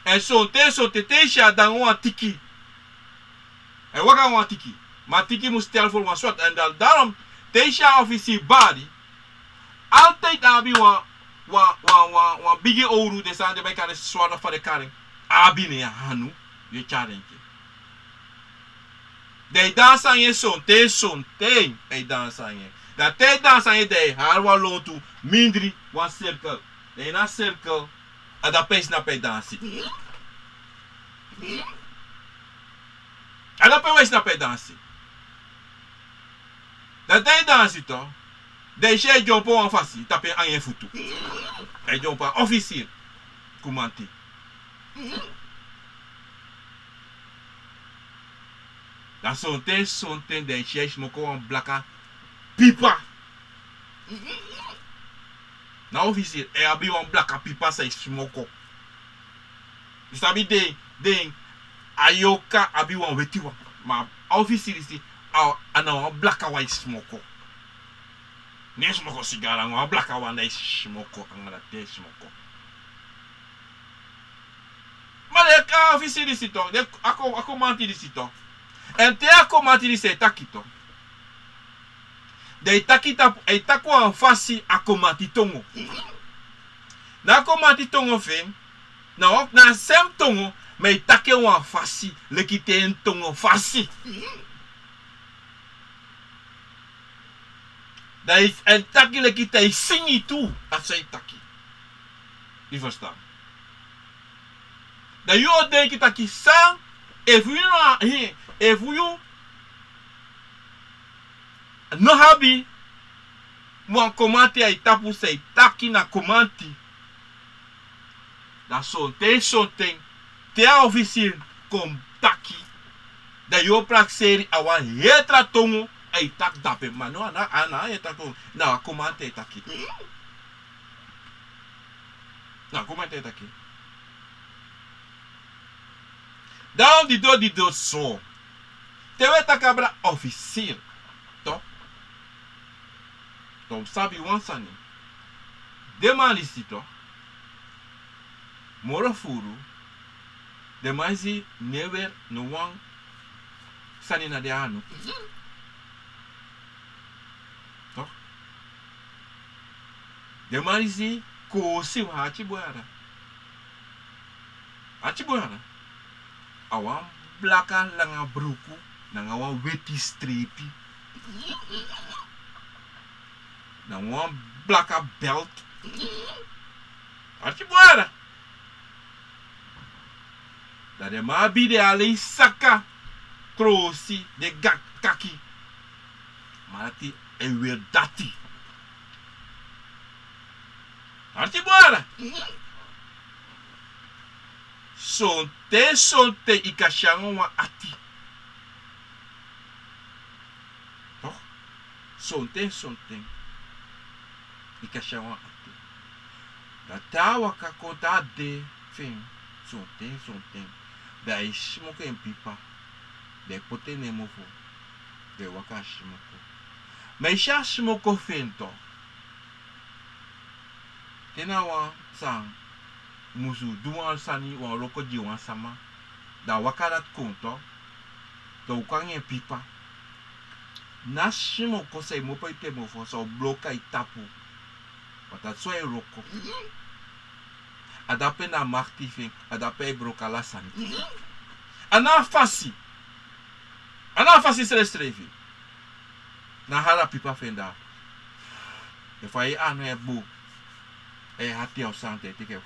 Èn sonten, sonten te yu si a de nanga wan tiki, a e waka nanga wan tiki. Ma a tiki musu te a folo wan swat. Èn dan, daarom, te yu si a ofisiri bari, altijd a abi wan, wan, wan, wan, wan bigi owru, den sani den ben e kari swat, fa den kari en, a abi na en anu, yu e tyari en gi en. Dan yu dansi nanga en sonten, sonten, yu dansi nanga en. Dan te yu dansi nanga en, dan yu hari wan lontu mindri, wan sirkel. Dan ini a sirkel, a dape yu snapu yu dansi. A dape yu snapu yu dansi. Dan te yu dansi tu, dan yu si a e dyompo wan fasi tapu en anga en futu. A e dyompo, a ofisiri, kumanti. Dan sonten, sonten dan yu si a e smoko wan blaka pipa. Na ofisiri, a e abi wan blaka pipa san e smoko. Yu sabi den, den, a yorka abi wan weti wan. Ma a ofisiri disi, a, a na wan blaka wan e smoko. Ne e smoko sigara, wan blaka wan na e smoko, anga dati e smoko. Ma den, a ofisiri disi tu, den, a ko, a komanti disi tu. Èn te a komanti disi e taki tu, dan yu taki tapu, yu taki wan fasi a komanti tongo. Na a komanti tongo fu en, na wan, na a sem tongo, ma yu taki en wan fasi, leki te en tongo fasi. Dan yu, èn taki leki te yu singi tu, a so yu taki. Yu ferstan? Dan yu o denki taki san, efu yu no, efu yu no abi wan komanti a yu tapu san yu taki na komanti. Dan sonten, sonten, te a ofisiri kon taki, dan yu o prakseri a wan heri tra tongo, a e taki dape. Ma no, a na, a na heri tra tongo, na a komanti a e taki. Na a komanti a e taki. Dan di do, di do so. Te wi e taki abra ofisiri tu, dan un sabi wan sani. Den man disi tu, moro furu, den man disi no e weri no wan sani na den anu. Toch? Den man disi kosi wan ati bun ya. Ati bun ya. A wan blaka langa bruku, nanga wan weti strepi. Nanga wan blaka belt. Ati bun ya. Dan den man abi den alei saka, krosi, den ga-, kaki. Ma dati e weri dati. Ati bun ya. Sonten, sonten yu kan si nanga wan ati. Toch? Sonten, sonten yu kan si nanga wan ati. Dan te a waka kon te a de fu en, sonten, sonten, dan a e smoko en pipa. Dan a e poti en na en mofo. Dan a e waka a smoko. Ma yu si a smoko fu en tu, te na wan san musu du wan sani, wan wroko gi wan sama, dan a waka dati kon tu, dan a waka nanga en pipa. Na a smoko san e mopo ete mofo, san o bloka yu tapu. Ma dati so a e wroko. A dape na a makti fu en, a dape a e bloka ala sani. A na a fasi. A na a fasi srefsrefi. Na a hara pipa fu en dati. Efu a e anu e bun, e hati a o santa e teke,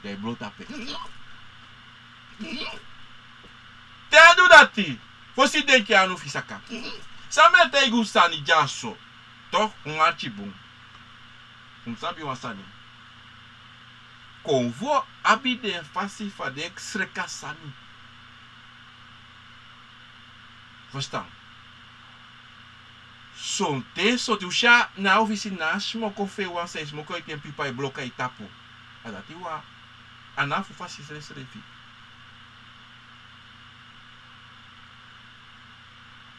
dan a e blo tapu en. Te a du dati, fosi denki anu fu yu saka. San mi e taigi un sani dyaso. Toch, un ati bun. Un sabi wan sani. Konfo abi den fasi fa den e sreka sani. Ferstan? Sonten, sonten un si a na a ofisi na a smoko fu en wan san e smoko ete en pipa e bloka yu tapu. A dati wan, a na fu fasi srefsrefi.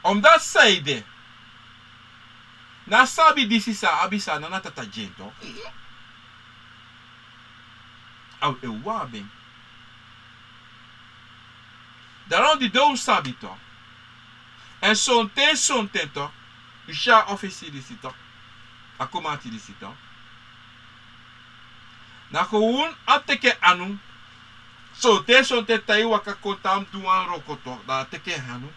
Omdati saide, na sabi disi sa abi sa na na tata gi en tok. A e wabi en. Daarom di den un sabi tok. Èn sonten sonten tok, un si a ofisi disi tok, a komanti disi tok. Na kon un a teke anu. Sonten sonten te a e waka kon te a mu du wan wroko tok, dan a teke anu.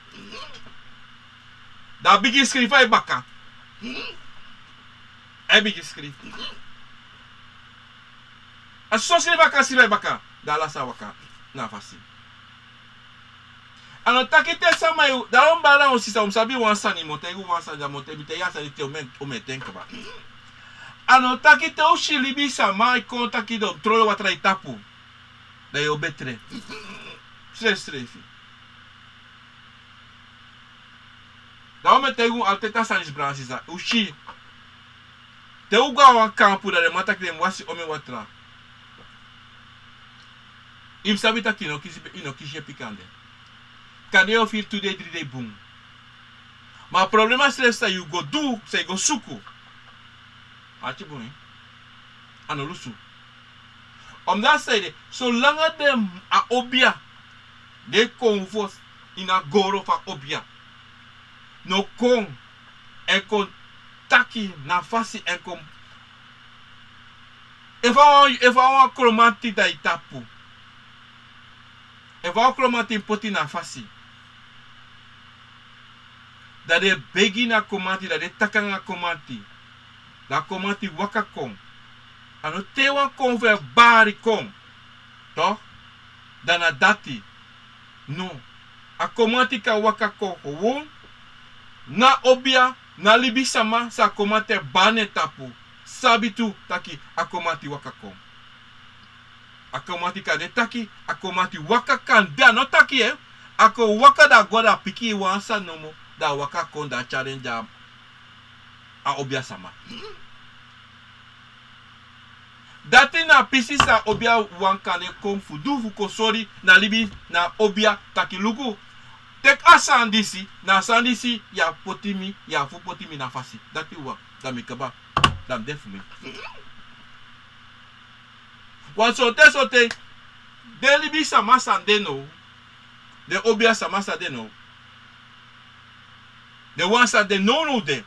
Dan a bigin skrifi a e baka. A e bigin skrifi. A so skrifi a kan skrifi a e baka, dan a lasi a waka na a fasi. A no taki te sama yu, dan un bala un sisa, un sabi wan sani, mi o taigi un wan sani, dan mi o taigi, mi taigi a sani te un mu e, un mu e denki kaba. A no taki te un si libisama e kon taki den o tron watra na yu tapu, dan yu o betre. Srefsrefi. Dan un mu e taigi un altèt a sani, brada sisa, un si. Te un go na wan kampu, dan den man taki den mu wasi omeni watra. Yu mu sabi taki yu no kisi, yu no kisi yepi kande. Kande yu o firi tu dei, dri dei bun. Ma a problema srefi san yu go du, san yu go suku. Ati bun, a no lusu. Omdati saide, solanga den, a obia, den konfo ini a goro fu a obia no kon, èn kon taki na fasi èn kon. Efu a wan, efu a wan kromanti de na yu tapu, efu a wan kromanti poti na fasi, dan den begi na kromanti, dan den taki nanga kromanti, dan kromanti waka kon. A no te wan konfo e bari kon, toch, dan na dati. No. A kromanti kan waka kon gewoon. Na obia, na libisama san a kromanti e bari na en tapu, sabi tu taki a kromanti waka kon. A kromanti kan de taki, a kromanti waka kan de, a no taki, eh. A kon waka, dan a go, dan a piki wan sani nomo, dan a waka kon, dan a tyari en gi a obia sama. Dati na a pisi san a obia wan kan de kon fu du, fu kon sori na libi, na a obia taki luku. Teki a sani disi, na a sani disi yu abi poti mi, yu abi fu poti mi na fasi. Dati wan, dan mi kaba, dan mi de fu mi. Wan sonten sonten, den libisama san de now, den obia sama san de now, den wan san de nownow de.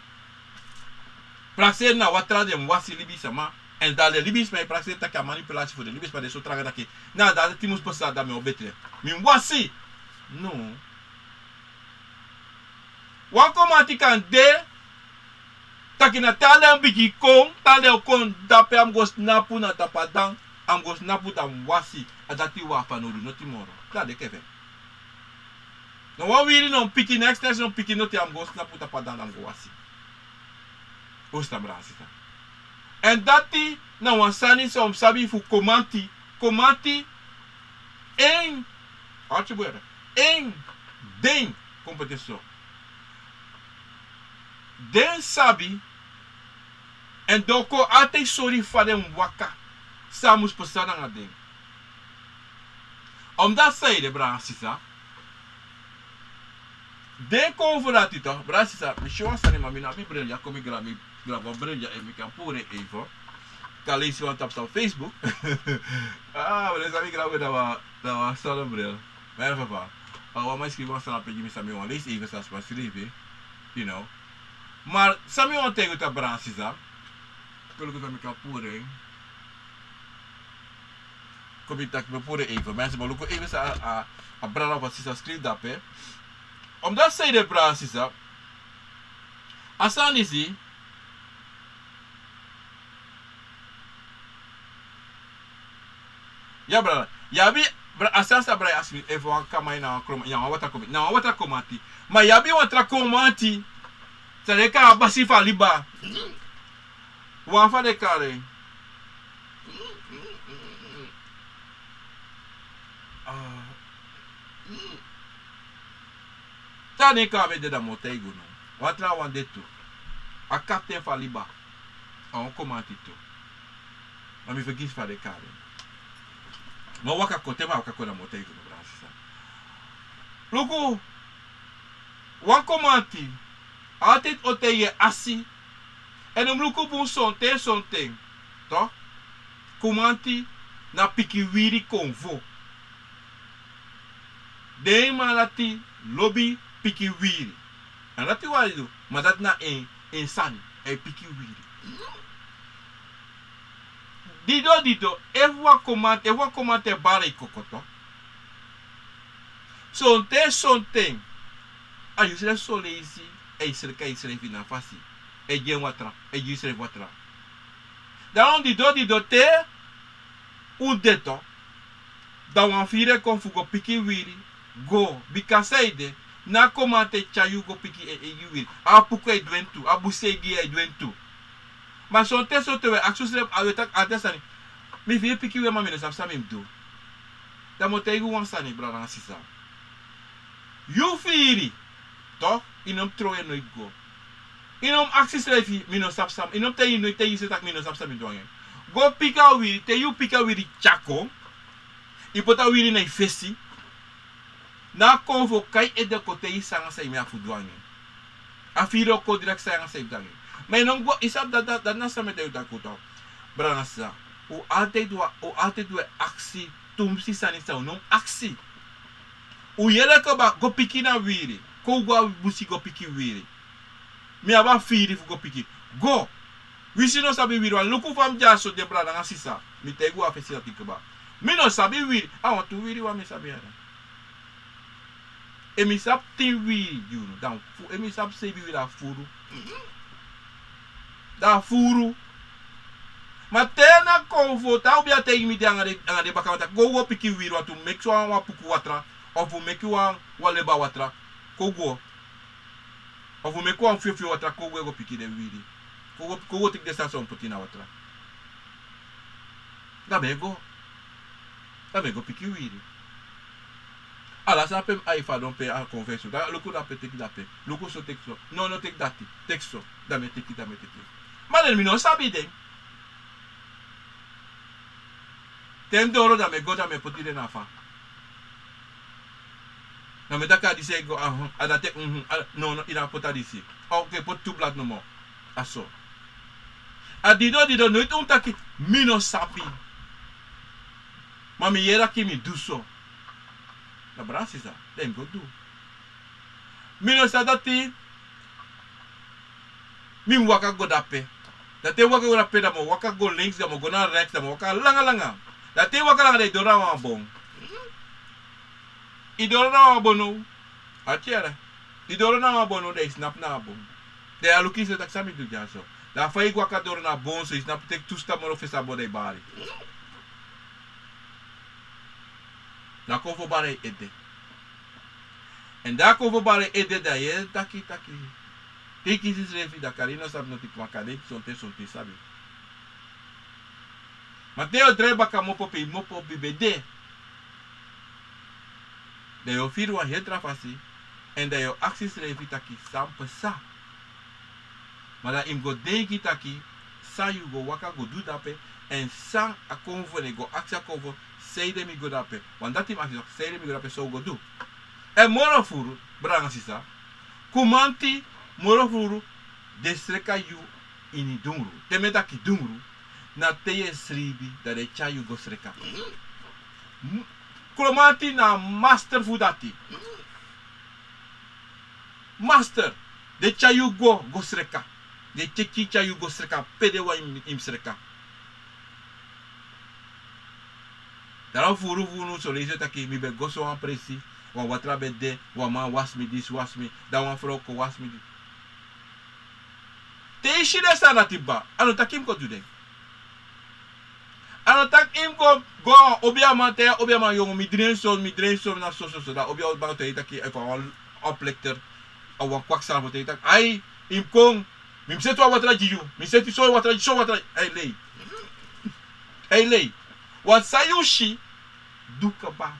Prakseri na watra den mu wasi libisama. Èn dan den libisma e prakseri taki a manipulasi fu den libisma de so tranga taki, na dan dati mus pasa, dan mi o betre, mi mu wasi. No. Wan kromanti kan de taki na te a len bigin kon, te a len kon, dape a mu go snapu na tapu a dan, a mu go snapu, dan a mu wasi. A dati wan, a fanowdu noti moro. Dan a de kefe. Na wan wiri no piki, next next no piki noti, a mu go snapu tapu a dan, dan a mu go wasi. Usta, brada sisa. Èn dati na wan sani san un sabi fu kromanti. Kromanti, en, arti bwera, en, den, kon poti so. Den sabi, èn den o kon altijd sori fa den waka, san mus pasa nanga den. Omdati saide, brada sisa, den kon fu dati toch, brada sisa, mi si wan sani, ma mi no abi bril ya, kon mi grabi, grabi wan bril ya, efu mi kan puru en even. Kan leisi wan tapu tapu Facebook. Ah, brada sisa, mi grabi na wan, na wan zonnebril. Ma in ieder geval, a wan man skrifi wan sani gi mi, san mi wani leisi even san a sma skrifi, you know. Ma san mi wani taigi un, brada sisa, kon luku san mi kan puru en. Kon mi taki mi puru en even. Ma mi e si, mi luku even san a, a, a brada fu a sisa skrifi dape. Omdati saide, brada sisa, a sani disi, ya brada, yu abi, bra-, a sani san a brada aksi mi, efu wan kamain na wan kromanti, ya wan watra kromanti, na wan watra kromanti. Ma yu abi wan tra kromanti san den e kari a basi fu a liba. Wan fa den e kari en. Ah. Te a nen kaba mi e dede, mi o taigi unu. Wan trawan de tu. A kapten fu a liba. A wan kromanti tu. Ma mi fergisi fa den e kari en. Mi o waka kon, te mi waka kon dan mi o taigi unu, brada sisa. Luku. Wan komanti, altijd o taigi en asi. Èn un mus luku bun sonten sonten, toch? Komanti na pikin wiri konfo. Den man dati lobi pikin wiri. A no dati wan e du, ma dati na en, en sani, a e pikin wiri. Dido, dido, efu wan komanti, efu wan komanti e bari kokoto. Sonten, sonten, a yusrefi son leisi, a e sreka yusrefi na a fasi. A e gi en watra, a e gi yusrefi watra. Dan un dido, dido te un de, toch. Dan wan firi e kon fu go piki wiri, go, bika saide, na a komanti e tyari yu go piki en eigi wiri. A puku e du en tu, a busi e gi yu e du en tu. Ma sonten, sonten wi e aksi usrefi, a wi e taki altijd sani. Mi firi piki wiri ma mi no sabi san mi mus du. Dan mi o taigi yu wan sani, brada nanga sisa. Yu firi, toch, yu no mus trowe noiti go. Yu no mus aksi yusrefi, mi no sabi san, yu no mus taigi, yu no taigi yusrefi taki mi no sabi san mi du nanga en. Go piki a wiri, te yu piki a wiri tyari kon, yu poti a wiri na yu fesi. Na a konfo kai ede kon taigi yu san nanga san yu abi fu du nanga en. A firi o kon direkt san nanga san yu abi fu du nanga en. Ma yu no mus go, yu sabi dati, dati, dati na san mi e taigi yu taki, toch. Brada nanga sisa, un altijd wi, un altijd wi e aksi tumsi sani san un no mus aksi. Un yere kaba, go piki na wiri. Kon go a busi go piki wiri. Mi abi a firi fu go piki. Go. Winsi yu no sabi wiri, wan luku fa mi de ya so de, brada nanga sisa. Mi taigi yu a fesi dati kaba. Mi no sabi wiri. A wantu wiri wan mi sabi ya. Efu mi sabi tin wiri gi unu, dan fu, efu mi sabi seibin wiri, a furu. Dan a furu. Ma te na konfo, te a obiya taigi mi de nanga den, nanga den bakaman taki go, go piki wiri, wantu meki wan, wan puku watra, ofu meki wan, wan leba watra, kon go. Ofu meki wan fiofio watra, kon go, go piki den wiri. Kon go, kon go teki den sani san un poti na watra. Dan mi e go. Dan mi e go piki wiri. Ala san pe mi ai fadon pe a konfo e so. Dan luku dape, teki dape. Luku so, teki so. No, no teki dati. Teki so. Dan mi e teki, dan mi e teki. Ma den mi no sabi den. Te mi doro dan mi e go, dan mi e poti den na fa. Dan mi e taki a disi e go, aha, a dati, mhm, a, no, no, yu no poti a disi. Oké, poti tu blad nomo. A so. A dido, dido, noiti un taki, mi no sabi. Ma mi yere taki mi du so. Dan brada nanga sisa, dan yu mus go du. Mi no sabi dati, mi mus waka go dape. Dan te mi waka go dape, dan mi o waka go links, dan mi o go na rechts, dan mi o waka langa langa. Dan te yu waka langa, dan yu doro na wan bon. Yu doro na wan bon now. A tyari. Yu doro na wan bon now, dan yu snapu na a bon. Dan yu e luku yusrefi taki san mi du dya so. Dan fa yu go waka doro na a bon so, yu snapu, teki tu stapu moro fesi a bon, dan yu bari. Dan a konfo bari yu ede. Èn dan a konfo bari yu ede, dan yu e taki taki. Te yu kisi yusrefi, dan kande yu no sabi noti, ma kande sonten, sonten yu sabi. Ma te yu o drai baka kmopo pe yu kmopo ben de, dan yu o firi wan heri tra fasi, èn dan yu o aksi yusrefi taki san pasa. Ma dan yu mus go denki taki san yu go waka go du dape, èn san a konfo, den go aksi a konfo, sanede mi go dape. Want dati yu mus aksi taki sanede mi go dape, san un go du. Èn moro furu, brada nanga sisa, komanti, moro furu, den sreka yu ini dungru. Te mi e taki dungru, na te yu e sribi, dan den e tyari yu go sreka. Komanti na master fu dati. Master, den e tyari yu go, go sreka. Den e teki tyari yu go sreka, pe den wani yu mus sreka. Dan a furu fu unu, son leisi e taki mi ben go so wan presi, wan watra ben de, wan man wasi mi disi, wasi mi, dan wan frow kon wasi mi disi. Te yu si den sani dati, baa, a no taki yu mus go du den. A no taki yu mus go, go a wan obiaman, taigi a obiaman, yongu, mi dren so, mi dren so, na so so so. Dan a obiaman o taigi yu taki, efu a wan oplichter, a wan kwakzalver o taigi yu taki, ai, yu mus kon, mi mus seti wan watra gi yu, mi seti so watra, so watra, a e lei. A e lei. Want san yu si, du kaba.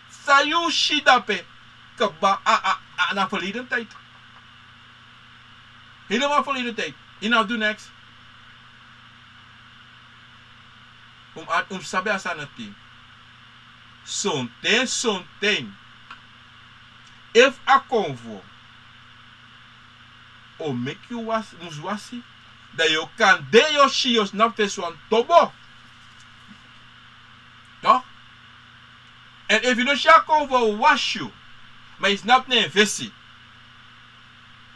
San yu si dape, kaba, a, a, a, na verleden tijd. Helemaal verleden tijd. Yu no abi du neks. Un mu, un mu sabi a sani dati. Sonten, sonten. Efu a konfo o meki yu wasi, musu wasi, dan yu o kan de, yu o si, yu o snapu fesi wan tobo. Toch? Èn efu yu no si a konfo wasi yu, ma yu snapu na en fesi,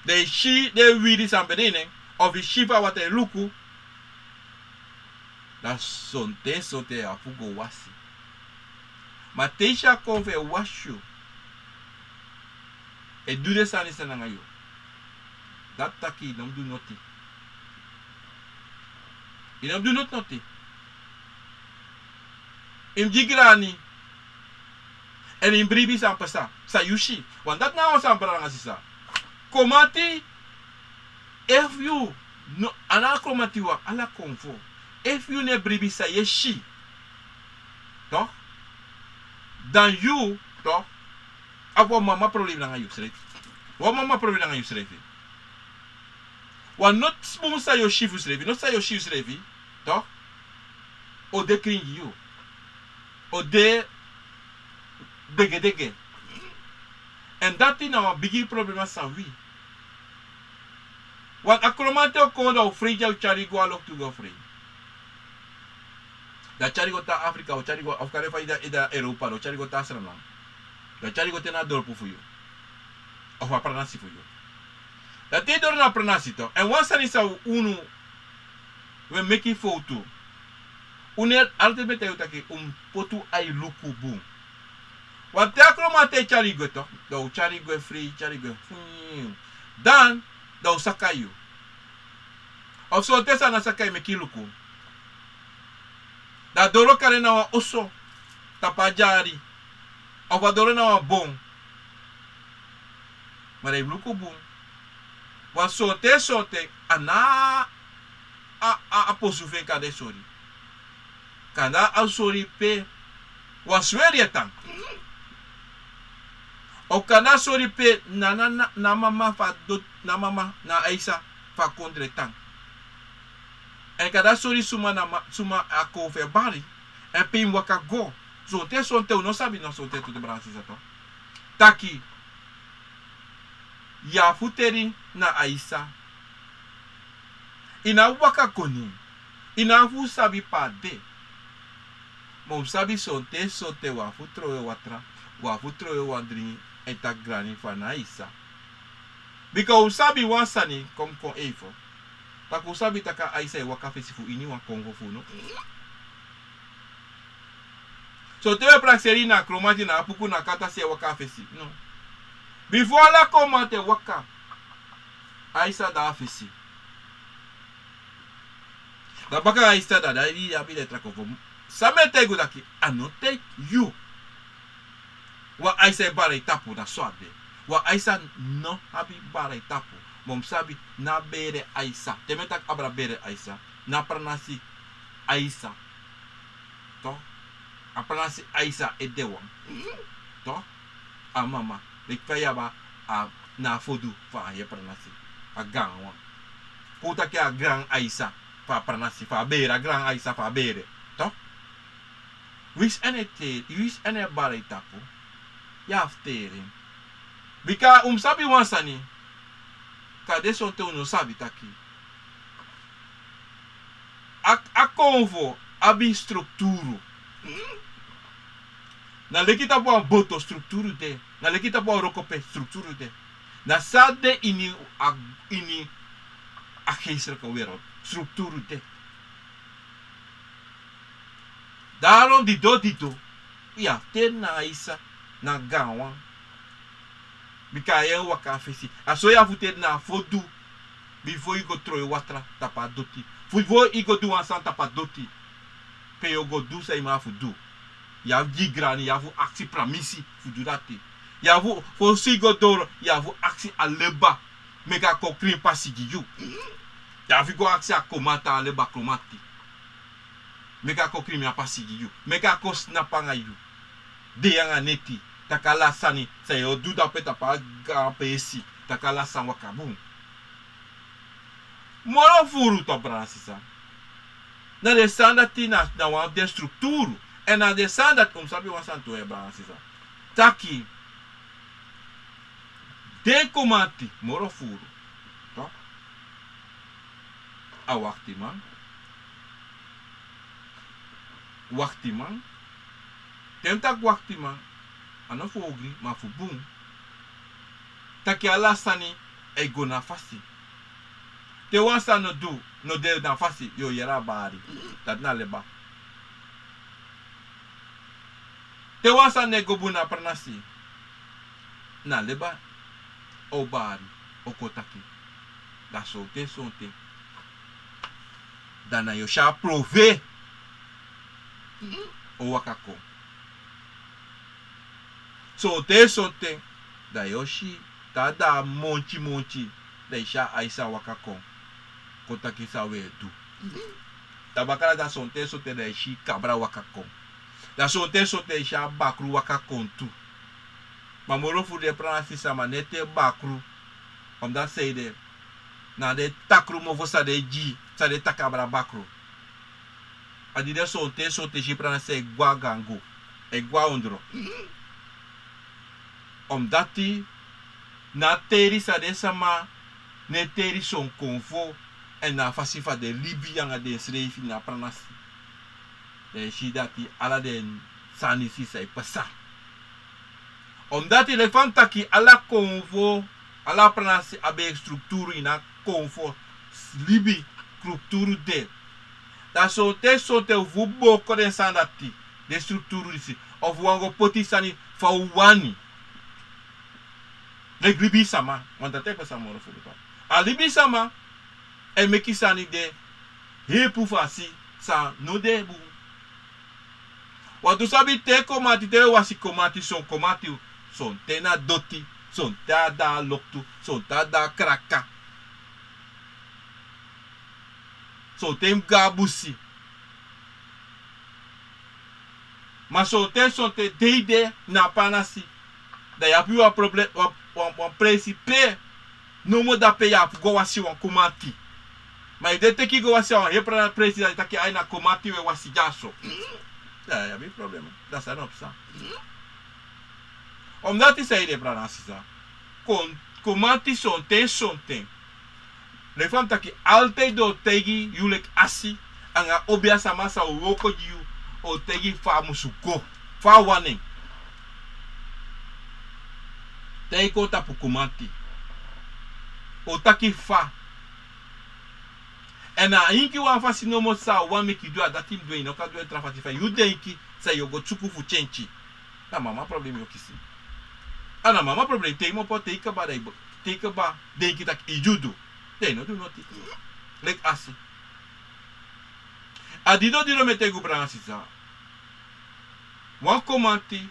dan yu si den wiri san ben de ini en, of yu si fa a watra e luku, dan sonten sonten yu abi fu go wasi. Ma te yu si a konfo e wasi yu, e du den sani san nanga yu, dati taki yu no mus du noti. Yu no mus du noti noti. Yu mus gi grani. Èn yu mus bribi san pasa, san yu si. Want dati na wan sani, brada nanga sisa. Kromanti, efu yu no, a no a kromanti wan, ala konfo. Efu yu no e bribi san yu e si, toch, dan yu, toch, abi wan mama problem nanga yusrefi. Wan mama problem nanga yusrefi. Wan noti bun san yu o si fu yusrefi, noti san yu o si yusrefi, toch, o de krin gi yu. O de degedege. Èn dati na wan bigi problema san wi. Want a kromanti o kon, dan o frei, dan o tyari yu go a loktu go frei. Dan a tyari yu go te na Afrika, o tyari yu go, of kande fa yu de na Europa, dan o tyari yu go te na Sranan. Dan o tyari yu go te na a dorpu fu yu, of a pranasi fu yu. Dan te yu doro na a pranasi, toch, èn wan sani san unu, wi e meki fowtu. Unu e, altijd mi e taigi yu taki un mus poti un ai luku bun. Want te a kromanti e tyari yu gwe, toch, dan o tyari yu gwe frei, tyari yu gwe, hmm. Dan, dan o saka yu. Of sonten san a no saka yu, meki yu luku. Dan a doro kande na wan oso tapu a dyari, of a doro na wan bon. Ma dan yu mus luku bun. Want sonten sonten a no a, a, a posu fu en kande e sori. Kande a sori pe wan sweri e tan. Of kande a sori pe na, na, na, na mama fu a doti, na mama, na Aisa fu a kondre e tan. Èn kande a sori suma na ma, suma a konfo e bari, èn pe yu mus waka go. Sonten sonten un no sabi, na sonten tu de, brada nanga sisa, toch, taki yu abi fu teri na Aisa. Yu no abi fu waka koni. Yu no abi fu sabi pe a de. Ma un mus sabi sonten sonten un abi fu trowe watra, un abi fu trowe wan dringi, èn taki grani, fa na Aisa. Bika un mus sabi wan sani, kon mi kon efu. Taki un mus sabi taki a Aisa e waka fesi fu ini wan konfo fu unu. Sonten wi e prakseri na kromanti, na a puku, na kata, san e waka a fesi. No. Bifo ala kromanti e waka, Aisa de a fesi. Dan baka Aisa de, dan yu abi letra konfo. San mi e taigi yu taki, a no te yu. Wan Aisa e bari a tapu, na so a de. Wan Aisa no abi bari a tapu. Ma un mus sabi, na bere Aisa. Te mi e taki abra bere Aisa, na pranasi Aisa. Toch? A pranasi Aisa ede wan. Toch? A mama. Leki fa yu abi a, na a fodu fu a heri pranasi. A gaanwan. Kon un taki a gran Aisa fu a pranasi, fu a bere, a gran Aisa fu a bere. Toch? Winsi en e teri, winsi en e bari a tapu, yu abi fu teri en. Bika un mus sabi wan sani. Kande sonten un no sabi taki a, a konfo abi strukturu. Na leki tapu wan boto, strukturu de. Na leki tapu wan wroko pe, strukturu de. Na san de ini a, ini a geestelijke wereld, strukturu de. Daarom dido dido, yu abi fu teri na Aisa, na gaanwan. Bika a e waka a fesi. A so yu abi fu teri na a fodu. Bifo yu go trowe watra tapu a doti. Bifo yu go du wan sani tapu a doti. Pe yu o go du san yu abi fu du. Yu abi gi grani, yu abi fu aksi pramisi fu du dati. Yu abi fu, fosi yu go doro, yu abi fu aksi a leba. Meki a kon krin pasi gi yu. Yu abi fu go aksi a kromanti, a leba kromanti. Meki a kon krin a pasi gi yu. Meki a kon snapu anga yu. De yu anga neti. Taki ala sani san yu o du dape tapu a gaan peesi, taki ala sani waka bun. Moro furu tu, brada nanga sisa. Na den sani dati na, na wan fu den strukturu. Èn na den sani dati un mus sabi wan sani tu, brada nanga sisa. Taki, Te komanti moro furu, toch? A waktiman. Waktiman. Te mi taki waktiman, a no fu ogri, ma fu bun. Taki ala sani e go na fasi. Te wan sani no du, no de na fasi, yu o yere a bari. Dati na leba. Te wan sani no e go bun na pranasi, na leba o bari, o kon taki. Da sonten sonten, da na yu o si a prove o waka kon. Sonten sonten, da yu o si, te a de a monti monti, da yu si a aisi a waka kon. Kon taki san wi e du. Da bakra, da sonten sonten da yu si kabra waka kon. Da sonten sonten yu si a bakru waka kon tu. Ma moro fu den pranasi sama no e te bakru. Omdati san ede, na den takru mofo san den e gi, san den e taki abra bakru. A di den sonten sonten si pranasi e gwe a gangu, e gwe a ondro. Omdati na a teri san den sama no e teri son konfo, èn na a fasi fa den libi anga densrefi na pranasi. Da yu e si dati ala den sani disi sa e pasa. Omdati leki fa mi taki, ala konfo, ala pranasi abi en strukturu, ini a konfo libi strukturu de. Da sonten sonten wi fu booko den sani dati, den strukturu disi, of wi wani go poti sani fa wi wani. Leki libisama, want dati e pasa moro furu. A libisama e meki sani de hepelu fasi san no de bun. Wantu sabi te komanti, te wi e wasi komanti, son komanti, sonten na doti, sonten a de a loktu, sonten a de a kraka, sonten yu mus go a busi. Ma sonten sonten te yu de na a pranasi, da yu abi wan problem, wan, wan, wan presi pe nomo dape yu abi fu go wasi wan komanti. Ma efu den teki yu go wasi a wan heri presi, da den taki ai, na komanti wi e wasi dyaso. Da yu abi problema. Da san no psa. Omdati san ede, pranasi sa kon, komanti sonten sonten. Leki fa mi taki, altijd den o taigi yu leki asi, anga obia sama san o wooko gi yu, o taigi yu fa a musu go, fa a wani en. Te yu kon tapu komanti, o taki fa. Èn a inki wan fasi nomo san a wani meki yu du, a dati yu mus du en, yu no kan du en tra fasi fa yu denki san yu o go suku fu tyentyi. Na mama problem yu o kisi. A na mama problem, te yu kmopo, te yu kaba, da yu bo-, te yu kaba denki taki yu du du. Da yu no du noti. Leki asi. A didon didon mi e taigi yu, brada nanga sisa. Wan komanti,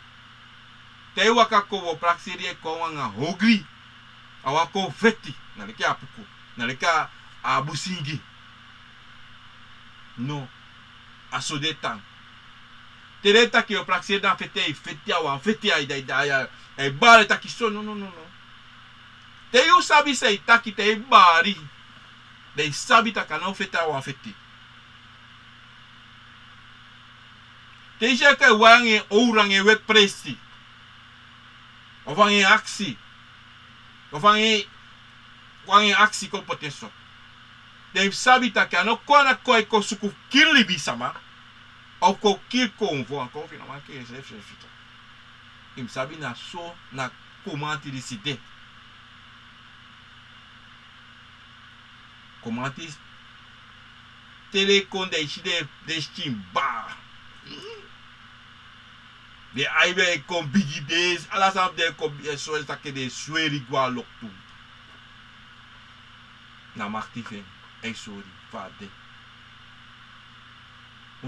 te yu waka kon, wi o prakseri, e kon anga ogri. A wani kon feti, na leki a puku, na leki a, a busingi. No, a so den e tan. Te den e taki yu o prakseri, dan feti, a e feti, a wani feti, a e, a e, a e, a e bari, e taki so, no, no, no, no. Te yu sabi san yu e taki, te yu e bari, dan yu sabi taki a no feti a wani feti. Te yu si enke yu wai anga en owru, anga en weti presi, of anga en aksi, of anga en, anga en aksi kon poti en so, dan yu mus sabi taki a no kon, a no kon, a e kon suku fu kiri libisama, of kon kiri konfo, a kon fina man kiri srefi srefi tu. Yu mus sabi na so na komanti disi de. Komanti, te den kon, dan yu si den, den skin bari. Den ai ben e kon bigi, den, ala sani fu den e kon bigi, e sori taki den e sweri go a loktu. Na makti fu en e sori fa a de.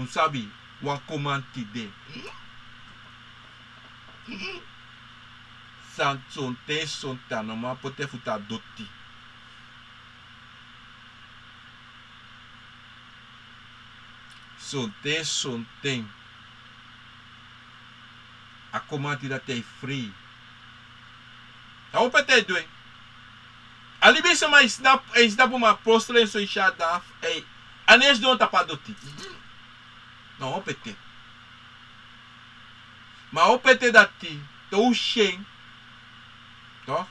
Un sabi, wan komanti de san sonten sonten a no man poti en futu a doti. Sonten sonten a komanti dati e frei. A opo ete e du en. A libisama e snapu, e snapu, ma a proselen so e si a dan, e, a no e sidon tapu a doti. Na opo ete. Ma a opo ete dati, te un si en, toch,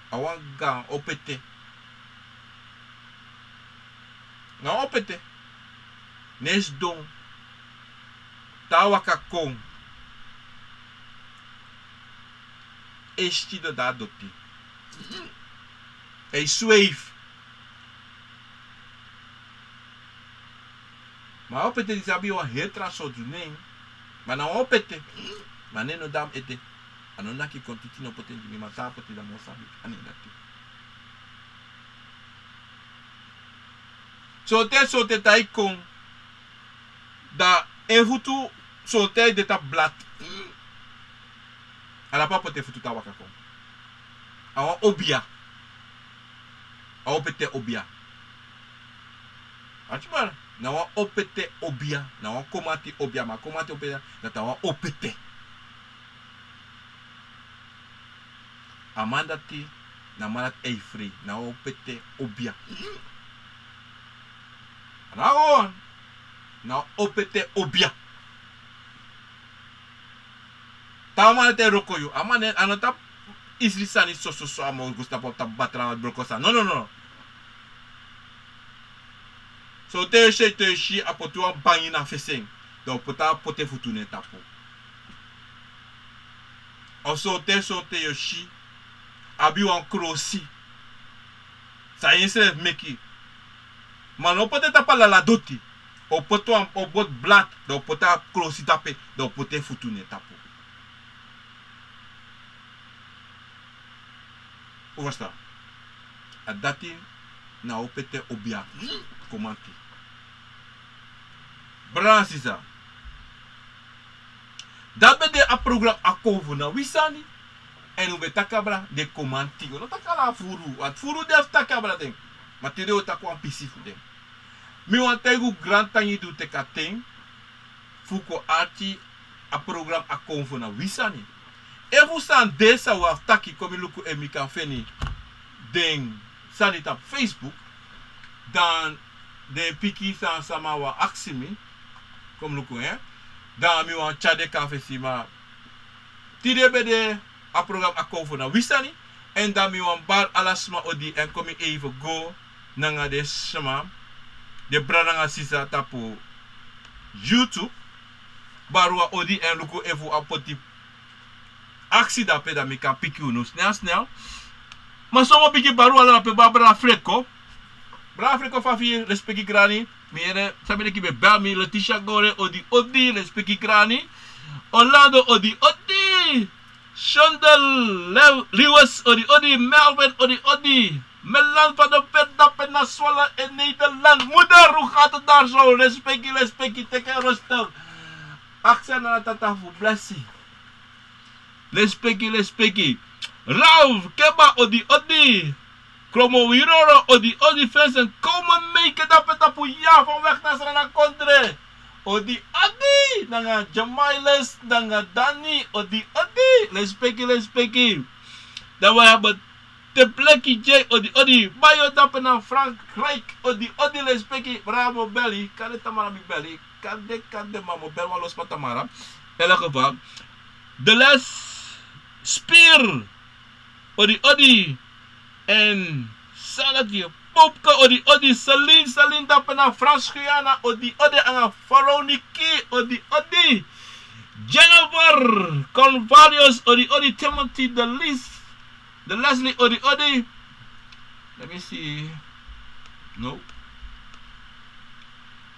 A wan gaan opete. Na wan opete. Ne sidon. Te a waka kon. E sidon dan a doti. E sweifi. Ma a opete disi abi wan heri tra sortu nen. Ma na wan opete. Ma nen no de na mi ede. A no naki kon titi no poti en gi mi, ma te a poti dan mi o sabi a nen dati. Sortu sortu te a e kon. Dan en futu sortu e de tapu blati. A na pe a poti en futu te a waka kon. A wan obia. A opete obia. Ati mara, na wan opete obia, na wan komanti obia, ma komanti obia, dati a wan opete. A man dati, na man dati e frei, na wan opete obia. A na wan, na wan opete obia. Te a man dati e wroko yu, a man dati, a no tapu isri sani sososo a man o go stapu tapu batra broko sani. No, no, no. Sortu yu e si, te yu si a poti wan bangi na fesi en. Dan a o poti, a poti en futu na en tapu. Of sortu, sortu yu e si, abi wan krosi. San yu srefi meki. Ma no poti en tapu a lala doti. A o poti wan, a o poti blati, dan a o poti a krosi tapu en, dan a o poti en futu na en tapu. Un ferstan? A dati na opete obia. Komanti. Brada nanga sisa. Dati ben de a program Akomfo na wi sani. Èn un ben taki abra den komanti. Un no taki ala furu. Want furu den fu taki abra den. Ma tide un o taki wan pisi fu den. Mi wani taigi un grantangi di un teki a ten fu kon arki a program Akomfo na wi sani. Efu san de san un abi fu taki, kon mi luku efu mi kan feni den sani tapu Facebook. Dan den pikin san sama wani aksi mi, kon mi luku en. Dan mi wani tyari den kon na fesi, ma tide ben de a program Akomfo na wi sani. Èn dan mi wani bari ala sma odi èn kon mi even go nanga den sma, den brada nanga sisa tapu YouTube. Bari wan odi èn luku efu a poti aksi dape, dan mi kan piki unu snel snel. Ma so mi o bigin bari wan ala dape, bari brada Freko. Brada Freko, fa fu yu, lespeki grani. Mi yere san mi denki ben bel mi, Letitia Gore, odi odi, lespeki grani. Orlando, odi odi. Shondel Lew-, Lewis, odi odi. Melvin, odi odi. Melan van de Vet, dape na Zwolle in Nederland. Moeder, hoe gaat het daar zo? Lespeki, lespeki, teke rustig. Aksi na tata fu blesi. Lespeki, lespeki. Ralph Keba, odi odi. Kromo Wiroro, odi odi. Vincent Komen, meke dape tapu ya, van weg na Srana Kondre. Odi odi. Nanga Jamailes, nanga Dani, odi odi. Lespeki, lespeki. Dan we hebben Tepleki J, odi odi. Bayo dape na Frankrijk, odi odi, lespeki. Brada, mi o beli, kande tamara mi beli. Kande, kande, ma mi o beli wan lo sma tamara. In elk geval. De les Spier, odi odi. En Salaki Popke, odi odi. Celine, Celine dape na Frans Guyana, odi odi. Anga Veroniki, odi odi. Jennifer Convarius, odi odi. Timothy de Lis, de Leslie, odi odi. Let me see. No.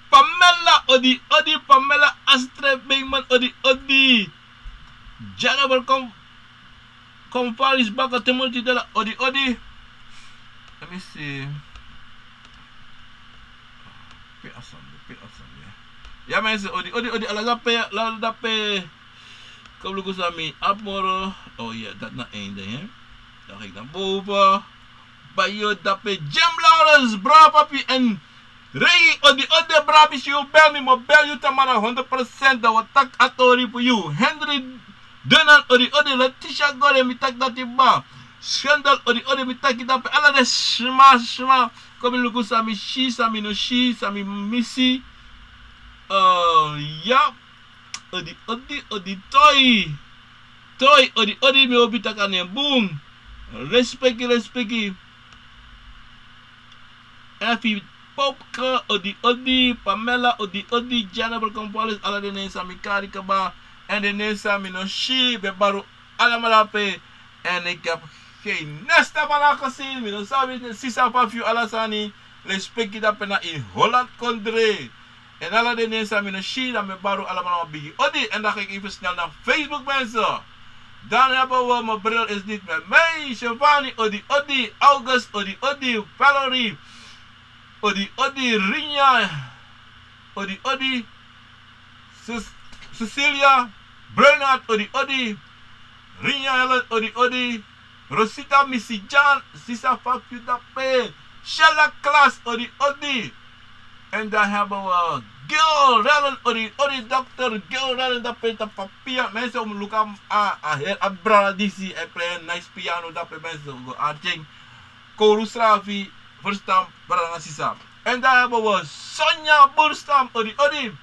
Pamela, odi odi. Pamela Astrid Beekman, odi odi. Jennifer Con-, Convarius baka, Timothy de la, odi odi. Let me see. Pe a sani de, pe a sani de. Ya, mensen, odi odi odi, ala dape, ala dape. Kon luku san mi abi moro. Oh ya, dati na einde, hè. Dan ga ik naar boven. Bayo dape, Jim Lawrence, brada papi, en Rei, odi odi, brada, mi si yu bel mi, mi o bel yu tamara honderd procent, dan wi o taki a tori fu yu. Henry Denan, odi odi. Letitia Gore, mi taki dati kba. Schendel, odi odi, mi taki dape. Ala den sma, sma. Kon mi luku san mi si, san mi no si, san mi misi. Eh, ya. Odi odi, odi Toi. Toi, odi odi, mi hopi taki a nen bun. Respeki, respeki. Efi Popke, odi, odi. Pamela, odi, odi. Jennifer Compolis, ala den nen san mi kari kaba. Èn den nen san mi no si, ben baru alamala pe. Èn ik heb geen nesta van haar gezien. Mi no sabi, sisa, fa fu yu, ala sani. Respeki dape na in Holland kondre. En ala den nen san mi no si, dan mi baru alamala wan bigi odi. En dan ga ik even snel naar Facebook, mensen. Dan hebben we, mijn bril is niet met mij. Giovanni, odi, odi. August, odi, odi. Valerie, odi, odi. Rinja, odi, odi. Cec- Cecilia, Bernard, odi, odi. Rinja Helen, odi, odi. Rosita Misijan, sisa, fa fu yu dape. Shella Klas, odi, odi. En dan hebben we Gil Rellen, odi, odi, dokter Gil Rellen, dape tapu a pia. Mensen, om luka a, a, a brada disi, hij play nice piano, dape mensen, go arjeng. Koru Srafi, verstaan, brada sisa. En dan hebben we Sonja Burstam, odi, odi.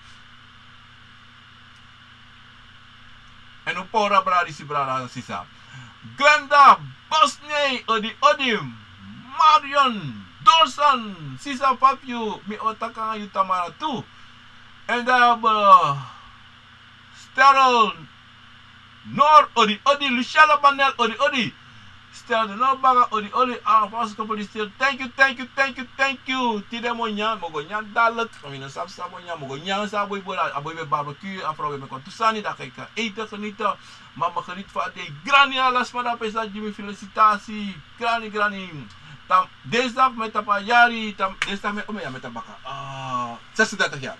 En un pora brada disi, brada sisa. Glenda Bosney, odi, odi. Marion Dorsan, sisa, fa fu yu, mi o taki nanga yu tamara tu. En dan hebben we Sterl Nor, odi, odi. Luciano Banel, odi, odi. Sterl Nor Baga, odi, odi. Alvast gefeliciteerd. Thank you, thank you, thank you, thank you. Tide mi o nyan, mi o go nyan dadelijk. Mi no sabi san mi o nyan, mi o go nyan san a boi bori, a boi ben barbecue, a frow ben meki wan tu sani, dan ga ik kan eten, genieten. Ma mi geniet van a dei. Grani, ala sma dape san gi mi felicitatie. Grani, grani. Tan dinsdag mi e tapu a yari, tan dinsdag mi e, o mi ya mi e tapu baka. Ah, zestig jaar.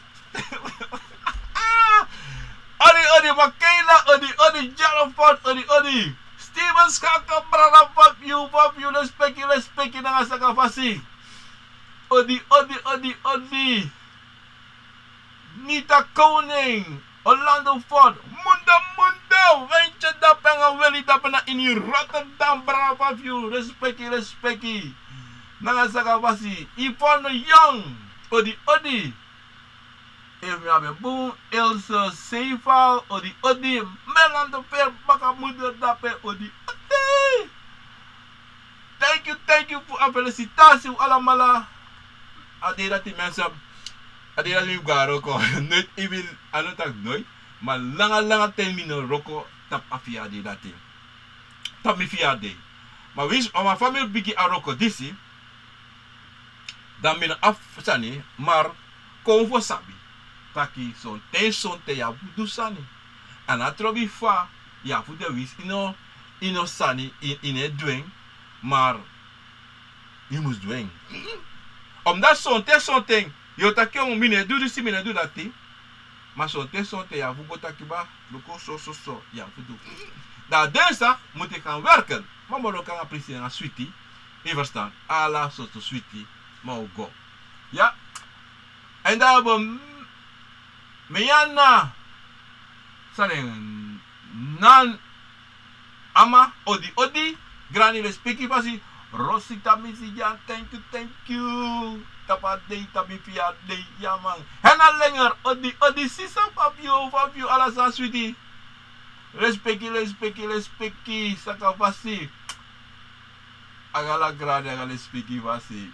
Odi, odi, Makela, odi, odi, Jaraford, odi, odi. Steven Schaka, brada, fa fu yu, fa fu yu, respeki, respeki, nanga saka fasi. Odi, odi, odi, odi. Nita Koning, Orlando Ford, Mundo, Mundo, Wentje dape nanga Weli dape na ini Rotterdam, brada, fa fu yu, respeki, respeki. Nanga saka fasi, Yvonne Young, odi, odi. Efu mi abi bun, Else Seifa, odi, odi. Melante Fer, baka muder dape, odi, odi. Thank you, thank you fu a felicitatie, un alamala. A dei dati, mensen. A dei dati mi go na wroko. Nooit, even, a no taki nooit. Ma langa, langa ten mi no wroko tapu a fia dei dati. Tapu mi fia dei. Ma winsi, ma fa mi bigin a wroko disi. Dan mi no abi sani, maar kon fu sabi taki sonten, sonten yu abi fu du sani. A no trobi fa yu abi fu de, winsi yu no, yu no sani, yu, yu no e du en, maar yu mus du en. Omdat sonten, sonten yu o taki: "O, mi no e du disi, mi no e du dati." Ma sonten, sonten yu abi fu go taki: "Baa, luku so, so, so, yu abi fu du." Dan dinsdag moet ik gaan werken. Ma mi o wroko nanga prisi nanga switi. Yu e ferstan? Ala sortu switi. Ma mi o go. Ya. En dan abi mi, mi nyan na san den nan Ama, odi, odi. Grani, respeki fasi. Rosita Misijan, thank you, thank you. Tapu a dei, tapu mi fia dei, ya man. Hena Lenger, odi, odi, sisa, fa fu yu, fa fu yu, ala san switi. Respeki, respeki, respeki, saka fasi. Anga ala grani, anga respeki fasi.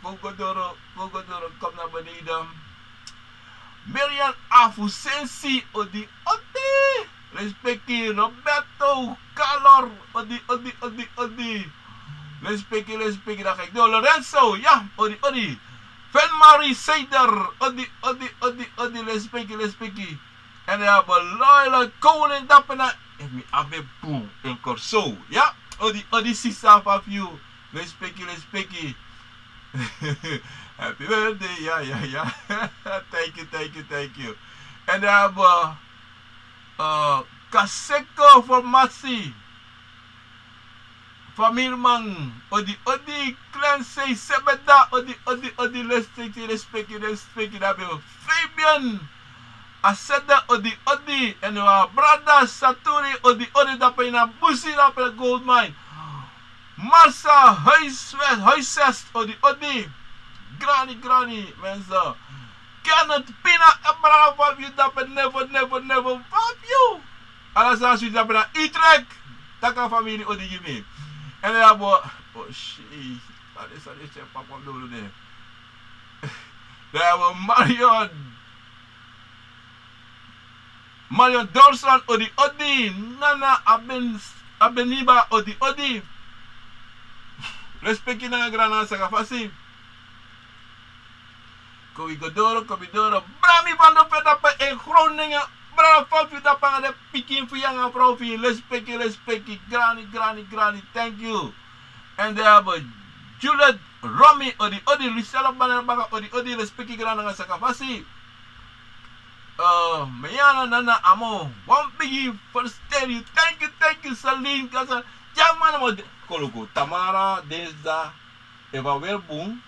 Kon go doro, kon go doro, kon na beneden. Miriam Afusensi, odi, odi. Respeki. Roberto Kalor, odi, odi, odi, odi. Respeki, respeki, dan ga ik door. Lorenzo, ya, odi, odi. Fen Marie Seider, odi, odi, odi, odi, respeki, respeki. En dan abi wi Loyal Koning dape na, efu mi abi bun en Corso. Ya, odi, odi, sisa, fa fu yu. Respeki, respeki. Happy birthday, ya, ya, ya. Thank you, thank you, thank you. En dan abi wi, eh, Kaseko Formasi. Familiman, odi, odi, Clancy Sebeda, odi, odi, odi, respeki, respeki, respeki, dape. Fabian Aseda, odi, odi, en wi brada Saturi, odi, odi, dape na busi, dape Goldmine. Marsa Huiswest, Huiswest, odi, odi. Grani, grani, mensen. Kenneth Pina, e brada, fa fu yu dape, never, never, never, fa fu yu. Ala san switi dape na Utrecht. Taki a famiri odi gi mi. En dan abo, oh, shit. Sani, sani, sani, papa, no, no, no. Dan abo Marion. Marion Dorson, odi, odi. Nana Aben, Abeniba, odi, odi. Respeki nanga grani nanga sakafasi. Kon wi go doro, kon wi doro. Brami van de Feta pe en Groningen. Brada Fafi, da panga de pikin fu yu nanga frow fu yu. Respeki, respeki. Grani, grani, grani. Thank you. En dan abo Juliet Romi, odi, odi. Lucella Banana Baka, odi, odi. Respeki grani nanga sakafasi. Uh, Mayana Nana Amo, wan bigi versterking. Thank you, thank you, Celine. Kasa, ya man, mo de-, kon luku. Tamara, dinsdag, efu a weri bun,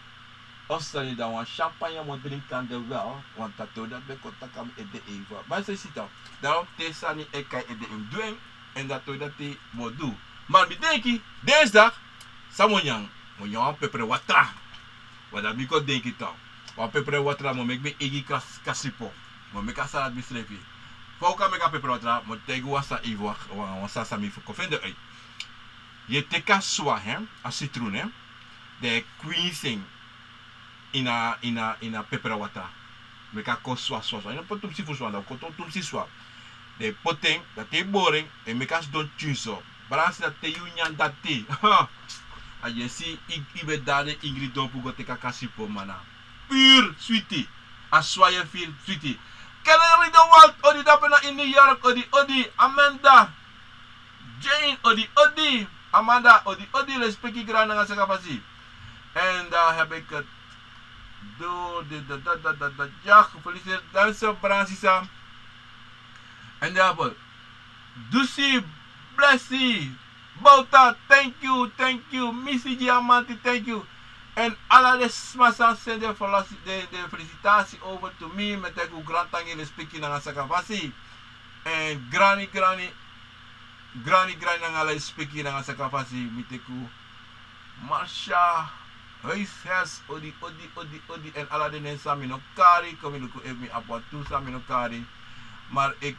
o sani dan wan champagne mo drinki ande wel, want a tori dati ben kon taki na mi ede even. Ma yu si toch, dan te sani e kon na ede en du en, en a tori dati mi o du. Ma mi denki, dinsdag, san mi o nyan, mi o nyan wan pepre watra. Ma dan mi kon denki toch. Wan pepre watra mi o meki mi eigi kas-, kasipo. Mi o meki a salad misrefi. Fa un kan meki a pepre watra, mi o taigi wan sani even, wan, wan sani san mi fu kon fende uit. Yu e teki a swa, hè, a citroen, hè. Dan yu e kwinsi en ini a, ini a, ini a pepre watra. Meki a kon swa, swa, swa. Yu no poti tumsi fu swa, dan kon tumsi swa. Dan yu poti en, dan te yu bori en, e meki a sidon tyun so. Brada Sisa, te yu nyan dati. A yu e si, yu, yu ben de na Ingrid dompu go teki a kasipo, mana. Pure switi. A swa yu e firi switi. Kelly Ridderwald, odi, dape na in New York, odi, odi. Amanda. Jane, odi, odi. Amanda, odi, odi. Respeki grani nanga sakafasi. En dan heb ik het door de, da, da, da, da, da. Ja, gefeliciteerd. Dank je, Brada Sisa. En dan hebben we Dusi, Blessi, Bouta, thank you, thank you. Missy Diamanti, thank you. En ala den sma san seni den felicitatie over to me, mi e taigi un grantangi, respeki nanga sakafasi. En grani, grani, grani, grani nanga ala respeki nanga sakafasi, mi e taigi un. Marsha, Huishes, odi, odi, odi, odi, en ala den nen san mi no kari, kon mi luku efu mi abi wan tu san mi no kari. Maar ik,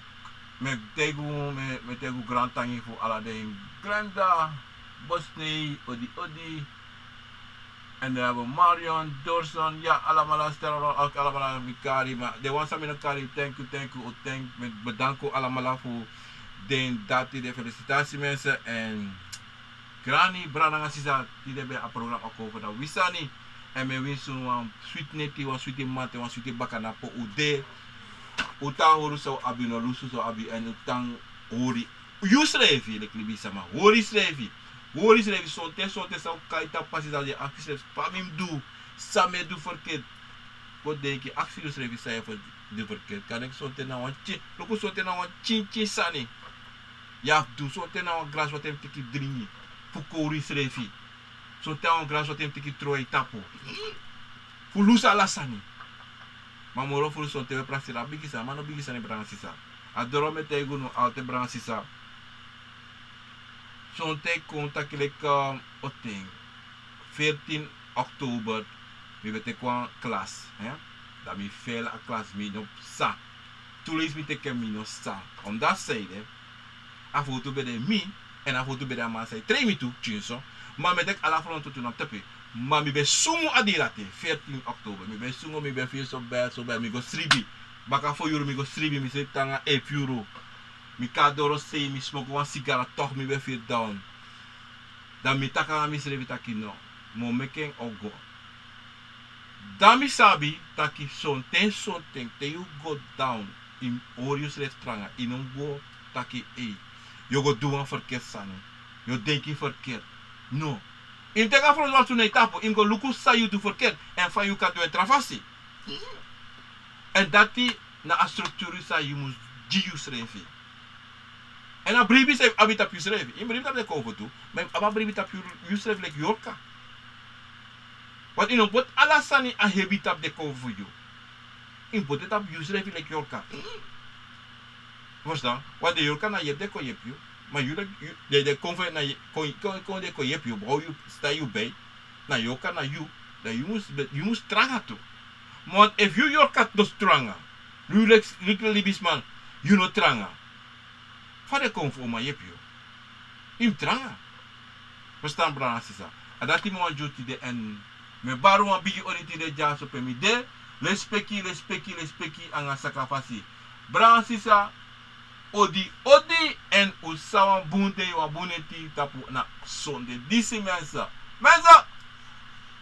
mi e taigi un, mi, mi e taigi un grantangi fu ala den. Glenda, Bosney, odi, odi. En dan hebben we Marion, Dorson, ja, alamala, Sterren, ook alamala mi kari, maar den wan san mi no kari, thank you, thank you, o thank, mi e bedank un alamala fu den dati, den felicitatie mensen, en grani, brada nanga sisa, tide ben a program Akomfo Dati Wi Sani. En mi e winsi unu wan switi neti, wan switi mamanten, wan switi bakana pe un de. Un tan hori san un abi, no lusu san un abi, en un tan hori yusrefi, leki libisama. Hori yusrefi. Hori yusrefi, sonten, sonten san un kai tapu pasi, dan yu e aksi yusrefi, fa mi mus du, san mi e du verkeerd. Go denki, aksi yusrefi san yu e du verkeerd. Kande sonten na wan tin, luku, sonten na wan tin tin sani. Yu abi du, sonten na wan glasi water yu mus teki dringi fu kori yusrefi. Sonten na wan glasi water yu mus teki tron na yu tapu fu lusu ala sani. Ma moro furu, sonten we prakseri a bigi sani, ma no bigi sani, brada nanga sisa. A doro mi e taigi unu altijd, brada nanga sisa. Sonten kon taki leki, um, o ten, veertien oktober, mi ben teki wan klas, hè? Dan mi feli a klas, mi no sa. Tu leisi mi teki en, mi no sa. Omdat san ede, a foto ben de mi, en a foto ben de a man san e trei mi tu, pikinso. Ma mi e teki ala frontu tu na mi tapu. Ma mi ben sungu a dei dati, veertien oktober. Mi ben sungu, mi ben firi so bad, so bad, mi go sribi. Baka fo yuru mi go sribi, mi sribi te nanga efu yuru. Mi kon na dorosei, mi smoko wan sigara, toch mi ben firi down. Dan mi taki nanga misrefi taki no, mi o meki en o go. Dan mi sabi taki sonten, sonten te yu go down, yu mus hori yusrefi tranga, yu no mus go taki ei, yu o go du wan verkeerd sani, yu o denki verkeerd. No. Yu mus teki a frontu waka tu na yu tapu, yu mus go luku san yu du verkeerd, en fa yu kan du en tra fasi. En dati na a strukturu san yu mus gi yusrefi. En a bribi san yu abi tapu yusrefi. Yu mus bribi tapu den konfo tu, ma yu mus abi a bribi tapu yu, yusrefi leki yorka. Want yu no mus poti ala sani a hebi tapu den konfo fu yu. Yu mus poti en tapu yusrefi leki yorka. Verstaan? Want den yorka na yepi den kon yepi yu. Ma yu, yu, den, den konfo na ye-, kon, kon, kon den kon yepi yu, bouw yu, sta yu bij. Na yorka na yu, dan yu mus be-, yu mus tranga tu. Want efu yu yorka no tranga, yu leki, leki libisma, yu no tranga, fa den konfo o man yepi yu? Yu mus tranga. Verstaan, brada nanga sisa? A dati mi wani gi un tide, èn mi e bari un wan bigi odi tide dyaso pe mi de. Lespeki, lespeki, lespeki anga sakafasi. Brada nanga sisa, odi, odi, èn un sa wan bun dei, wan bun neti tapu na sonde disi, mensen. Mensen,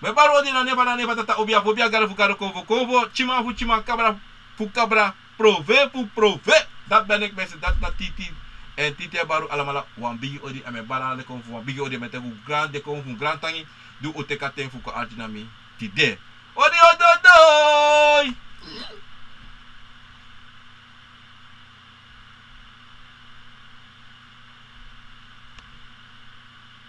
mi e bari un odi na nen fu a, na nen fu a Tata Obi, a fu Obi, a Gado fu Gado, Konfo fu Konfo, Tyiman fu Tyiman, Kabra fu Kabra, Profe fu Profe. Dati ben ik, mensen, dati na Titi. Èn Titi e bari un alamala wan bigi odi, èn mi e bari ala leisi un fu wan bigi odi, èn mi e taki un grandei, kon fu un grantangi, di un teki a ten fu kon arki na mi tide. Odi, odi, odi!